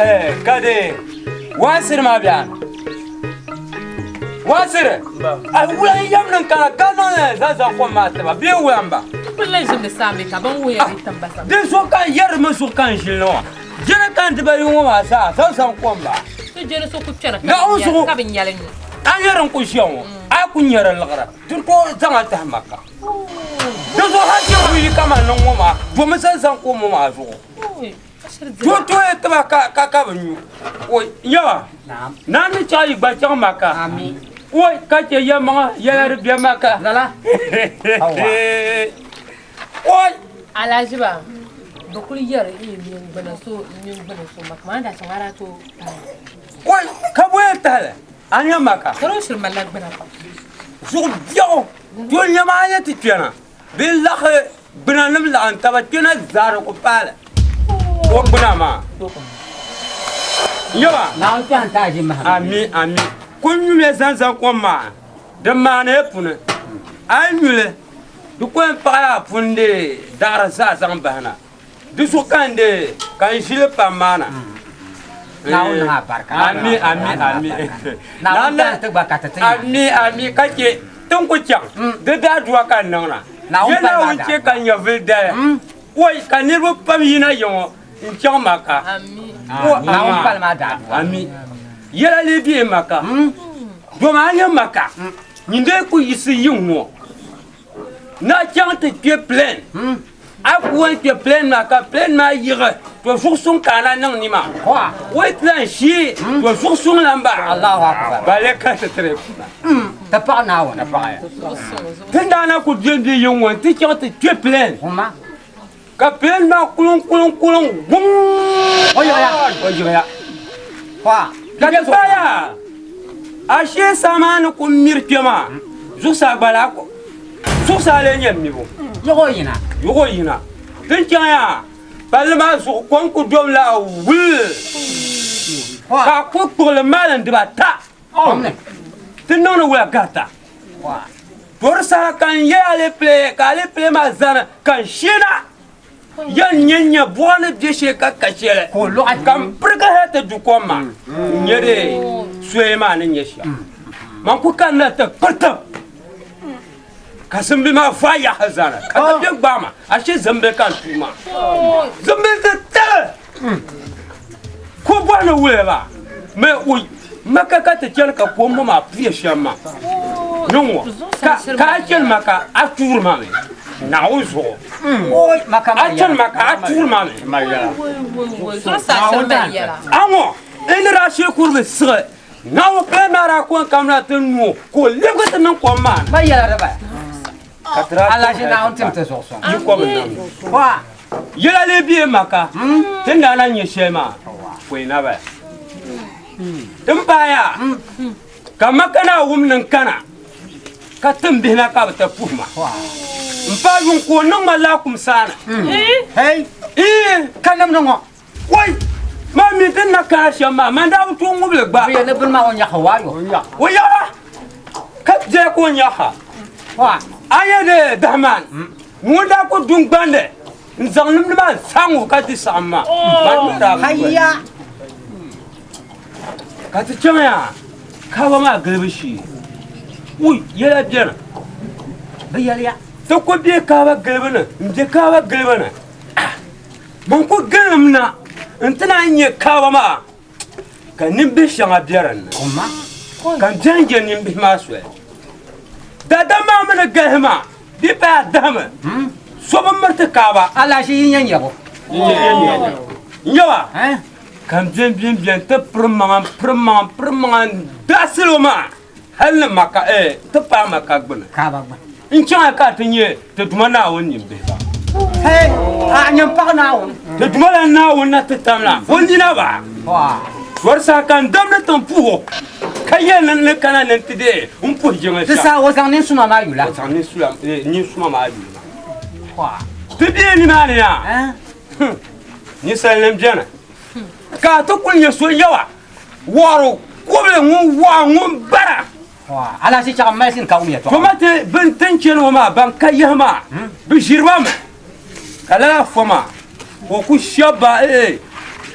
Eh, kade wansiri maa biɛni wansiri a wula n yɛm niŋ kana ka niŋ zaŋ zaŋ kom maa tiba bee wula n ba di zuɣu ka n yɛri mi zuɣu ka n ʒili ŋɔ jɛri ka n dibayi ŋɔ maa zaa zaŋ zaŋ kom ba a nyɛri n ku ʒiya ŋɔ a ku nyɛri liɣiri di tooi zaŋ a tahi maka Di zuɣu hali ti wuyi kaman niŋ ŋɔ maa, domi zaŋ zaŋ kom ŋɔ maa zuɣu. Tooi tooya tiba ka ka bi nyu. Oi, yawa, naa ni chaɣ yi gba chaŋ Maka. Oi, ka chɛ yɛlimaŋa yɛla di be Maka. Oi! Alahiziba, bɛ kuli yɛri n gbuna so n gbuna so Maka maa daa chaŋ a daa tooi paai. Oi, ka bɔ yɛn tahili? A nya Maka? Ka di shiri malila gbuna pam. Zuɣu biɛɣu to nyɛma a yɛn ti kpɛna bɛ laɣi gbuna nim laɣim taba kpɛna zaa di ku paali o gbuna maa nyɛba ami ami ku nyumiya zaŋ zaŋ kom maa di maani ya puni a yi nyuli di ku yɛn paɣila a puni di daɣari zaa zaŋ bahina Di zuɣu ka n dee ka n ʒili pam maa na. Naawuni niŋ a barika. Ami ami ami. Naawuni tahi ti gba ka ti ti nya. Ami ami ka chɛ tin ku chaŋ di daadua ka n niŋ na. Naawuni Yɛ pali maa Naawuni chɛ ka n nyɛvili dali. Oi ka niriba pam yina ya ŋɔ n chaŋ Maka. Naawuni pali maa daadua. Ami. Yɛla lee be Maka. Doma a nya Maka nyin dee ku yiɣisi yiŋ ŋɔ. Na chaŋ ti kpe plane. A ku yɛn kpe plane maa ka plane maa yiɣi to zuɣu suŋ ka a na niŋ ni maa. O yi ti lan ʒii to zuɣu suŋ lan bahi. Allahu Akbar. Bale ka ti tiri kuma. Ti paɣi Naawuni. Ti ni daa na ku be bɛ yiŋ ŋɔ nti chaŋ ti kpe plane. Huma. Ka plane maa kuluŋ kuluŋ kuluŋ guŋ. O yiɣiya. O yiɣiya. Ka di paya ashee saa maa ni ku miri kpe maa zuɣusaa gba laa zuɣusaa lee nyɛ mibu. Yiɣi o yina. Yiɣi o yina. Din chaŋ yaa palli maa zuɣu kom ku dom la wul ka a ku kpuɣili maalin dibata ti niŋdi wula garita. To di saha ka n yɛli alepile ka alepile maa zani ka n sheena yɛn nyɛ nyɛ buɣa ni bɛ shee ka ka shɛli ka n pirigi hali ti du kom maa n nyɛ di soya maa ni nyɛ shɛm man ku kanna ti kpiritim ka zimbi maa vaai yaɣa zani ka ti bɛ gbaai ma ashe zimbi ka n tuui maa zimbi ti tali ko bɔhi ni wuliya maa mɛ o maka ka ti chani ka kom ŋɔ maa puya shɛm maa ni ŋɔ ka a chani maka a tuuri ma mi Naawuni zuɣu a chani maka a tuuri ma mi a ŋɔ n ni daa shee kuri bi siɣi Naawuni paya maa daa ko n kamina ti nuu ka o lebigi ti niŋ kom maa ni ka ti daa yi kom n nam Yɛla lee bɛ maka ti ni daa na nyɛ shɛli maa pɔi na bala. Din paaya ka maka naa wum ni n kana ka tim bihi na ka bɛ ti puhi ma. M paai yuŋ ka o niŋ ma laakum saana. Ka nimdi ŋɔ. Wai! Maa mi ti ni na kana shɛm maa, man daa bi tooi ŋubi li gba. Ni bini maa o nyaɣi waayo. O yaɣa ka biɛla ka o nyaɣa. A yɛn di Dahman ŋun daa ku du n-gbandi n-zaŋ nimdi maa n-saɣim o ka di saɣim maa. Haya! Ka ti chaŋ yaa kaaba maa gilibu shee. Ui! Yɛla beni. Bɛ yɛliya. Ti ku be kaaba gilibu ni m-be kaaba gilibu ni. Bɛn ku gilim na nti naan nya kaaba maa, ka nimbihi shɛŋa be di ni, ka n bɛn je nimbihi maa soli. Daadam maa mi ni galisi maa, di paya dahimi, so bi miriti kaaba. Alahichi yi nya nyabu. N-nya ba, ka n bɛn bɛn bɛn ti piri maŋa m-piri maŋa m-piri maŋa n-dahi salo maa hal ni Maka, ti paai Maka gbini. N chaŋ ka ti nya ti Duuma Naawuni nimbihi ba. Hey, a nyɛ paɣ Naawuni. Ti Duuma la Naawuni na ti tam la o nina ba. Dɔri saha ka n damdi tiŋ puh o, ka yɛli ni n ni kana ni n ti deei n puhi jiŋli Ti shɛm. saha o zaŋ ninsuma maa yula. O zaŋ ninsuma maa yuli ma. Ti bɛ nimaani yaa, ninsalinim beni ka a ti kul nya so yawa wɔɣiri kubili ŋun wɔɣa ŋun bara. Alahichi chaɣ m-mali sini ka wum yɛtɔɣa. Toma ti bɛn tin chani ŋɔ maa ban ka yihi maa, bɛ ʒiri ba mi. Ka lala fo maa ka o ku shɛbi ba ee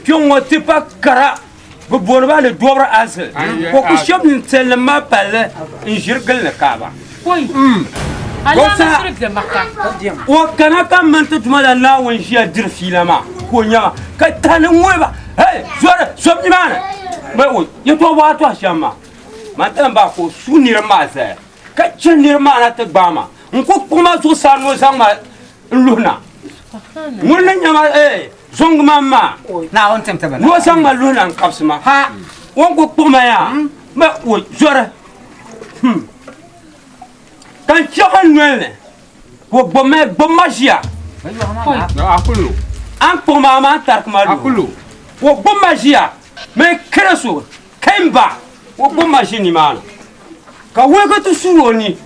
kpiɔŋ ŋɔ tipa kara bɛ booni ba ni Dɔbiri Azil ka o ku shɛbi ninsalinima maa palli n-ʒiri gili ni Kaaba. O kana ka mini ti Duuma la Naawuni ʒiya diri fiila maa ka o nya ma ka tahi ni ŋ-ŋuhi ba, Hei, zɔri, zom nimaani! Yɛtɔɣ bɔɣa tɔhi shɛm maa. Man ti ba ka o su niriba maa zaya, ka chɛ niriba maa na ti gbaai ma. N ku kpuɣi ma zuɣusaa ni o zaŋ ma n-luhi na. Ŋun ni nya ma zɔŋgi ma m-maa, ni o zaŋ ma luhi na n-kabisi ma. O ni ku kpuɣi ma yaa, ma o zɔri. Ka n chaɣi n noli ni ka o gbubi ma, gbubi ma ʒiya. A ni kpuɣi ma amaa n tariki ma luhi. Ka o gbubi ma ʒiya mini kiriso. Kain ba, o gbubi ma ʒi nimaani, ka woligi ti suur o ni.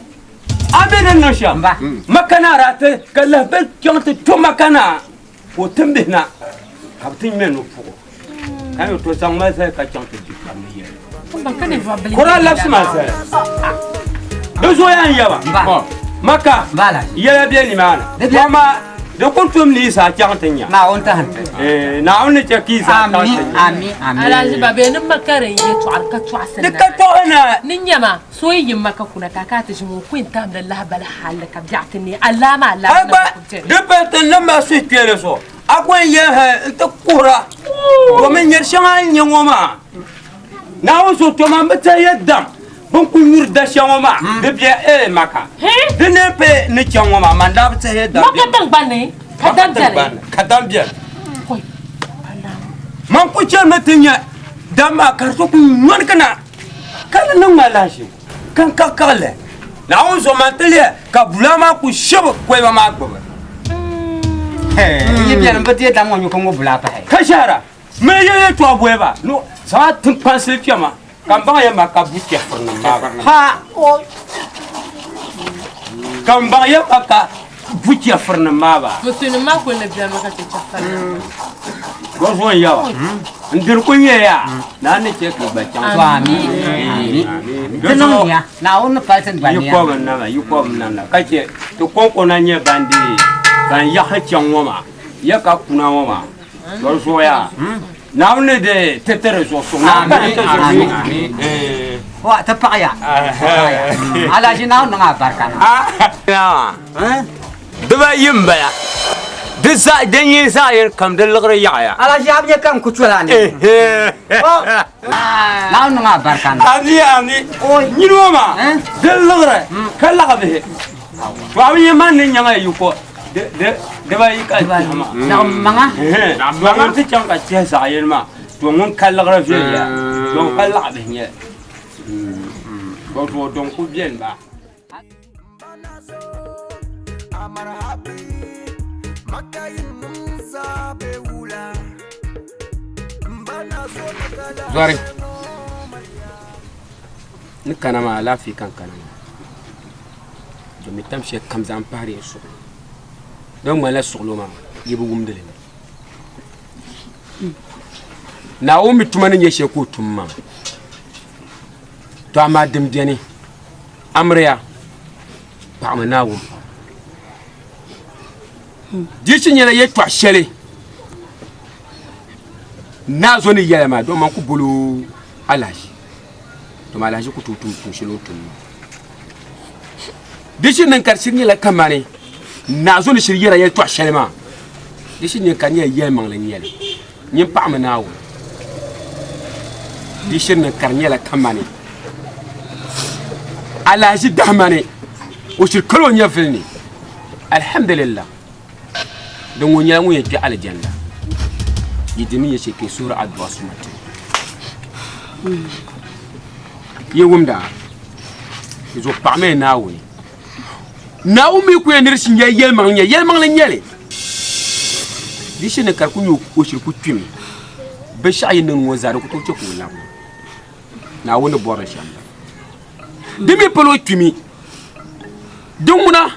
A mi ni niŋ shɛm? Maka naa daa ti ka lahabali chaŋ ti to Maka naa ka o tim bihi na ka bɛ ti ŋme ni o puɣi o, ka ni to zaŋ ma zali ka chaŋ ti di kpam ni yɛli. Ka o daa labisi ma zali. Di zooya n-yaba Maka yɛla be nimaani. Amaa Di ku tum ni yi zaa chaŋ ti nya. Naawuni tahi n-ti. Eh, Naawuni ni chɛ ka yi zaa chaŋ ti nya. Ami, ami. Alhaji ba bee ni maka din yɛtɔɣa di ka tɔɣisi Di ka tɔɣisi na. Ni nyama so yi yi maka kuna ka a kana ti ʒini ŋɔ ku yɛn tahimla lahibali halli ka biɛɣu ti neei alaama alaama Hali gba di pali ti niŋ ma suhukpeeni zuɣu a ku yɛn yɛli hali n-ti kuhira domin nyari shɛŋa a ni nya ŋɔ maa Naawuni zuɣu to man bi tɛhi ya dam bɛ ni kul nyuri da shɛli ŋɔ maa di be ee Maka. Di ni pe ni chaŋ ŋɔ maa man daa bi tɛhi ya dam Maka tiŋgbani ka dam beni. Ka dam beni. Man kul chanimi ti nya dam maa ka di so kul ŋmanigi na ka di niŋ ma lahiʒibu ka n kaɣikaɣi li. Naawuni zuɣu man ti lihi ka bulaa maa kul shɛbi koliba maa gbubi. Yɛlim bi deei dam ŋɔ nyu ka ŋɔ bula pahi. Ka shɛhira, mali ya yɛltɔɣa bɔhi ba ni zaŋ a tiŋkpansili kpɛma ka n baŋ ya ma ka bu chɛfirinim maa ba. Ha! Ka n baŋ ya ma ka bu chɛfirinim maa ba. Musulinim maa kuli ni bɛni mi ka chɛ chɛfirinim. Gɔ zuɣu n yaba. N diri ku nyɛ ya naa ni chɛ ka gba chaŋ. To ami. Ami. Di niŋ niya. Naawuni ni pali ti gba niya. Yi kɔbu n nama, yi kɔbu n namda ka chɛ ti kɔŋko na nyɛ ban deei ban yaɣisi chaŋ ŋɔ maa, ya ka kuna ŋɔ maa. To di zuɣu yaa Naawuni ni deei ti ti di zuɣu suŋ. Naawuni ti zuɣu suŋ. Wa ti paɣiya. Alaji Naawuni niŋ a barika na. Dibayi n bala di zaɣ din nyɛ zaɣ yini kam di liɣiri yaɣaya. Alaji a bi nyɛ ka n ku chola ni. Naawuni niŋ a barika na. Ami ami nyini ŋɔ maa di liɣiri ka laɣi bihi to a bi nyɛ man ni nyaŋa yiko dibayi ka chihi maa. Laɣim maŋa. To ŋun ti chaŋ ka chihi zaɣ yini maa to ŋun ka liɣiri viɛnyɛla to ka laɣi bihi nyɛli to zuɣu din ku beni maa. Zɔri ni kana maa alaafee ka n kana maa domi tam shɛli kam zaŋ pahari n suɣulo di ŋmanila suɣulo maa yi bi wumdi li Naawuni mi tuma ni nyɛ shɛli ka o tum maa to amaa din biɛni Amiriya paɣimi Naawuni pam. Di chi nyɛla yɛtɔɣ shɛli Naa zo ni yɛla maa dama ku bol o alahichi, dama alahichi ku tooi tum tuun shɛli o ni tum maa. Di chi niŋ ka di shiri nyɛla kamani Naa zo ni shiri yɛra yɛtɔɣ shɛli maa, di chi niŋ ka di nyɛla yɛlimaŋli n-nyɛ li. Nyin paɣimi Naawuni. Di shiri niŋ ka di nyɛla kamani alahichi dahima ni o shiri kali o nyɛvili ni. Alhamdulillah din ŋɔ nyɛla ŋun yɛn kpe alijanna yi di mi yɛ chɛ ka yi suhuri adua suma ti o. Yi wumda di zuɣu paɣimi Naawuni. Naawuni mi ku yɛn ni di shiri nyɛla yɛlimaŋli nyɛ yɛlimaŋli n-nyɛ li. Di shiri ni ka di ku nyɛ o shiri ku kpimi binshɛɣu yi niŋ ŋɔ zaa di ku tooi chɛ ka o labina Naawuni ni bɔri li shɛm la. Di mi pala o kpimi din ŋuna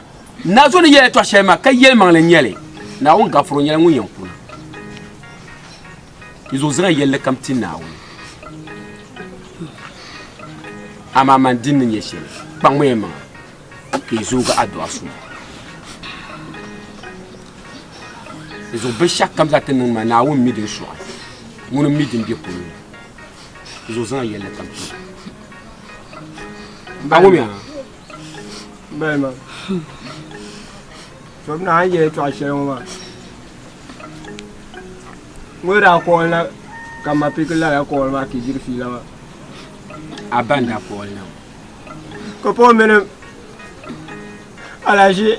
Naa zo ni yɛli yɛtɔɣ shɛli maa ka yɛlimaŋli n-nyɛ li Naawuni gafuro nyɛla ŋun yɛn kuna. Di zuɣu zaŋ yɛlli kam ti Naawuni. Amaa man din ni nyɛ shɛli, kpaŋmi maŋa ka yi zoogi adua suma. Di zuɣu binshɛɣu kam zaa ti niŋ maa, Naawuni mi din sɔɣi, ŋuni m-mi din be polo ni. Di zuɣu zaŋ yɛlli kam ti o. A wumya? Balima, to bɛ naan yɛli yɛltɔɣa shɛli ŋɔ maa, ŋɔ daa kɔɔli na ka ma piki lala kɔɔli maa ka yi diri fiila maa. A ba n-daa kɔɔli na ŋɔ. Ka Paul mini Alhaji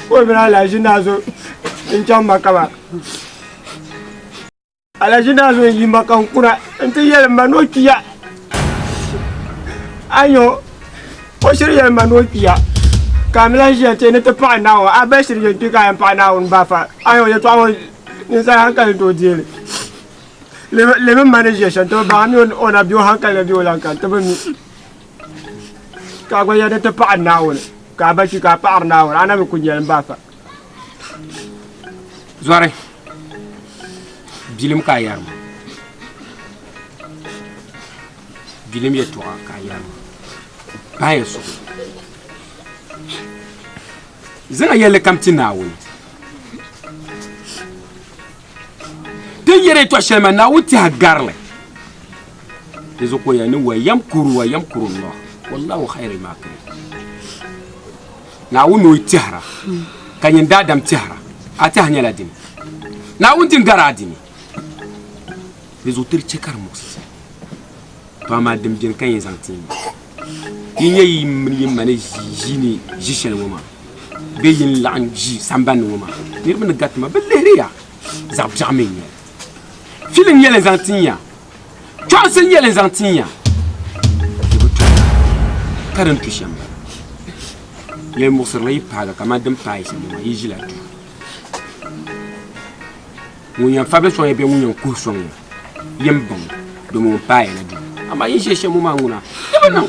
Paul mini Alhaji Nazo n-chaŋ Maka maa. Alhaji Nazo n-yi Maka n-kuna nti yɛli ma ni o kpiya. Ayo, o shiri yɛli ma ni o kpiya. Ka a mi lahi ʒiya ti ni ti paɣi Naawuni, a ba shiri yɛn kpi ka a yɛn paɣi Naawuni bafa. Ayo, yɛtɔɣa ŋɔ ninsal hankali ni tooi deei li. Lemi ma ni ʒiya shɛm, ti bi baŋ a mi o na be o hankali ni bee o lan kani, ti bi mi. Ka a gba yɛli ni ti paɣi Naawuni, ka a ba kpi ka a paɣiri Naawuni, a na mi ku nyɛli m bafa. Zɔri, bilim ka a yɛri ma. Bilim yɛtɔɣa ka a yɛri ma. Pahi ya suhu. Zaŋ a yɛlli kam ti Naawuni. Ti yɛri yɛtɔɣ shɛli maa, Naawuni tɛha garili. Di zuɣu ka o yɛli ni wa yamkuru wa yamkuru Allah, wallahu khairul makirin. Naawuni ni o yi tɛhira ka nyin daadam tɛhira, a tɛha nyɛla dini? Naawuni din gari a dini? Di zuɣu ti di chɛ ka di muɣisi ti. To amaa din beni ka yɛn zaŋ ti yi nyɛ yi mini yi ma ni ʒiini ʒi shɛli ŋɔ maa bee yi ni laɣim ʒi sambani ni ŋɔ maa, niriba ni gariti ma, bɛ lihiri ya zaɣ biɛɣu mi n-nyɛ li. Fili n-nyɛ li n-zaŋ tin ya, chɔɣinsi n-nyɛ li n-zaŋ tin ya. Di bi tuhi ka din tu shɛm bala. Yɛlimuɣisirili yi paagi kamani din paai shɛm ŋɔ maa, yi ʒila duu. Ŋun yɛn fabili sɔŋ ya bee ŋun yɛn kuhi sɔŋ ya, yin baŋ domi ŋun paai ya na duu. Amaa yi ni ʒe shɛm ŋɔ maa ŋuna, di bi niŋ.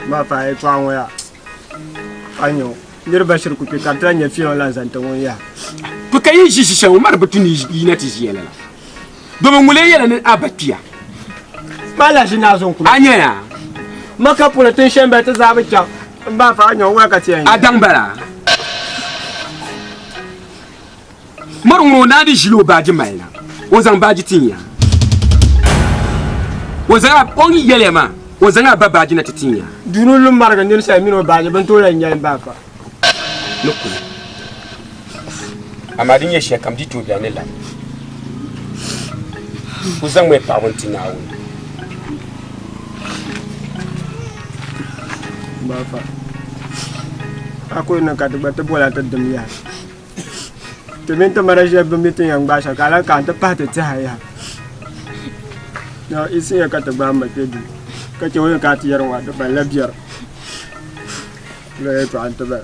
Maa paai yɛtɔɣa ŋɔ yaa, a nya o, niriba shiri ku kpi ka di ti lahi nyɛ fiiliŋ lan zaŋ ti ŋun yaa. To ka yi ʒi ʒi shɛli ŋɔ maa di bi tu ni yi na ti ʒiya lala. Domi ŋun lee yɛla ni a ba kpiya. Maa lahi ʒi naa zuŋ kuli. A nya ya? Maka puuni tin shɛli m-bala ti zaa bi chaŋ. M ba fa a nya o wula ka ti yɛn A daŋ bala? Mɔri ŋun o naa di ʒili o baaji mali na, o zaŋ baaji tin ya. O zaŋ a, o ni yɛliya maa, o zaŋ a ba baaji na ti tin ya. Dunu lu marigi nir shɛli mini o baaji bɛ ni tooi lan nya m ba fa. Ni kuli. Amaa din nyɛ shɛlikam di tooi bela ni labi. Ku zaŋmi paɣibu n-ti Naawuni. M ba fa, a ku niŋ ka ti gba ti boli a ti dim yaha. Ti mini ti mara ʒiya bɛ mi ti yɛn gbaai shɛli ka a lahi kana ti pahi ti tɛha yaha. Naawuni isinya ka ti gbaai m ma kpe duu ka chɛ o ni kana ti yɛri ŋɔ di balila biɛri. Lala yɛltɔɣa n-ti ba.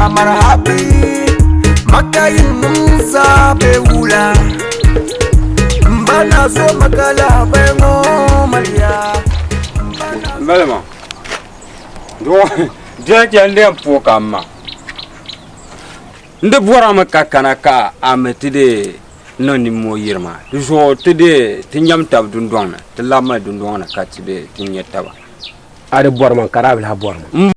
Amara happy makayin zaa be wula mbana zo makala bengo malia Malima, diɛl chɛli din puhi ka m ma. N di bɔrimi ka kana ka a mi ti dee niŋ nimmoo yiri ma. Di zuɣu ti dee ti nyam taba dundɔŋ ni, ti labimi dundɔŋ ni ka ti dee ti nya taba. A di bɔri ma ka daa bi lahi bɔri ma.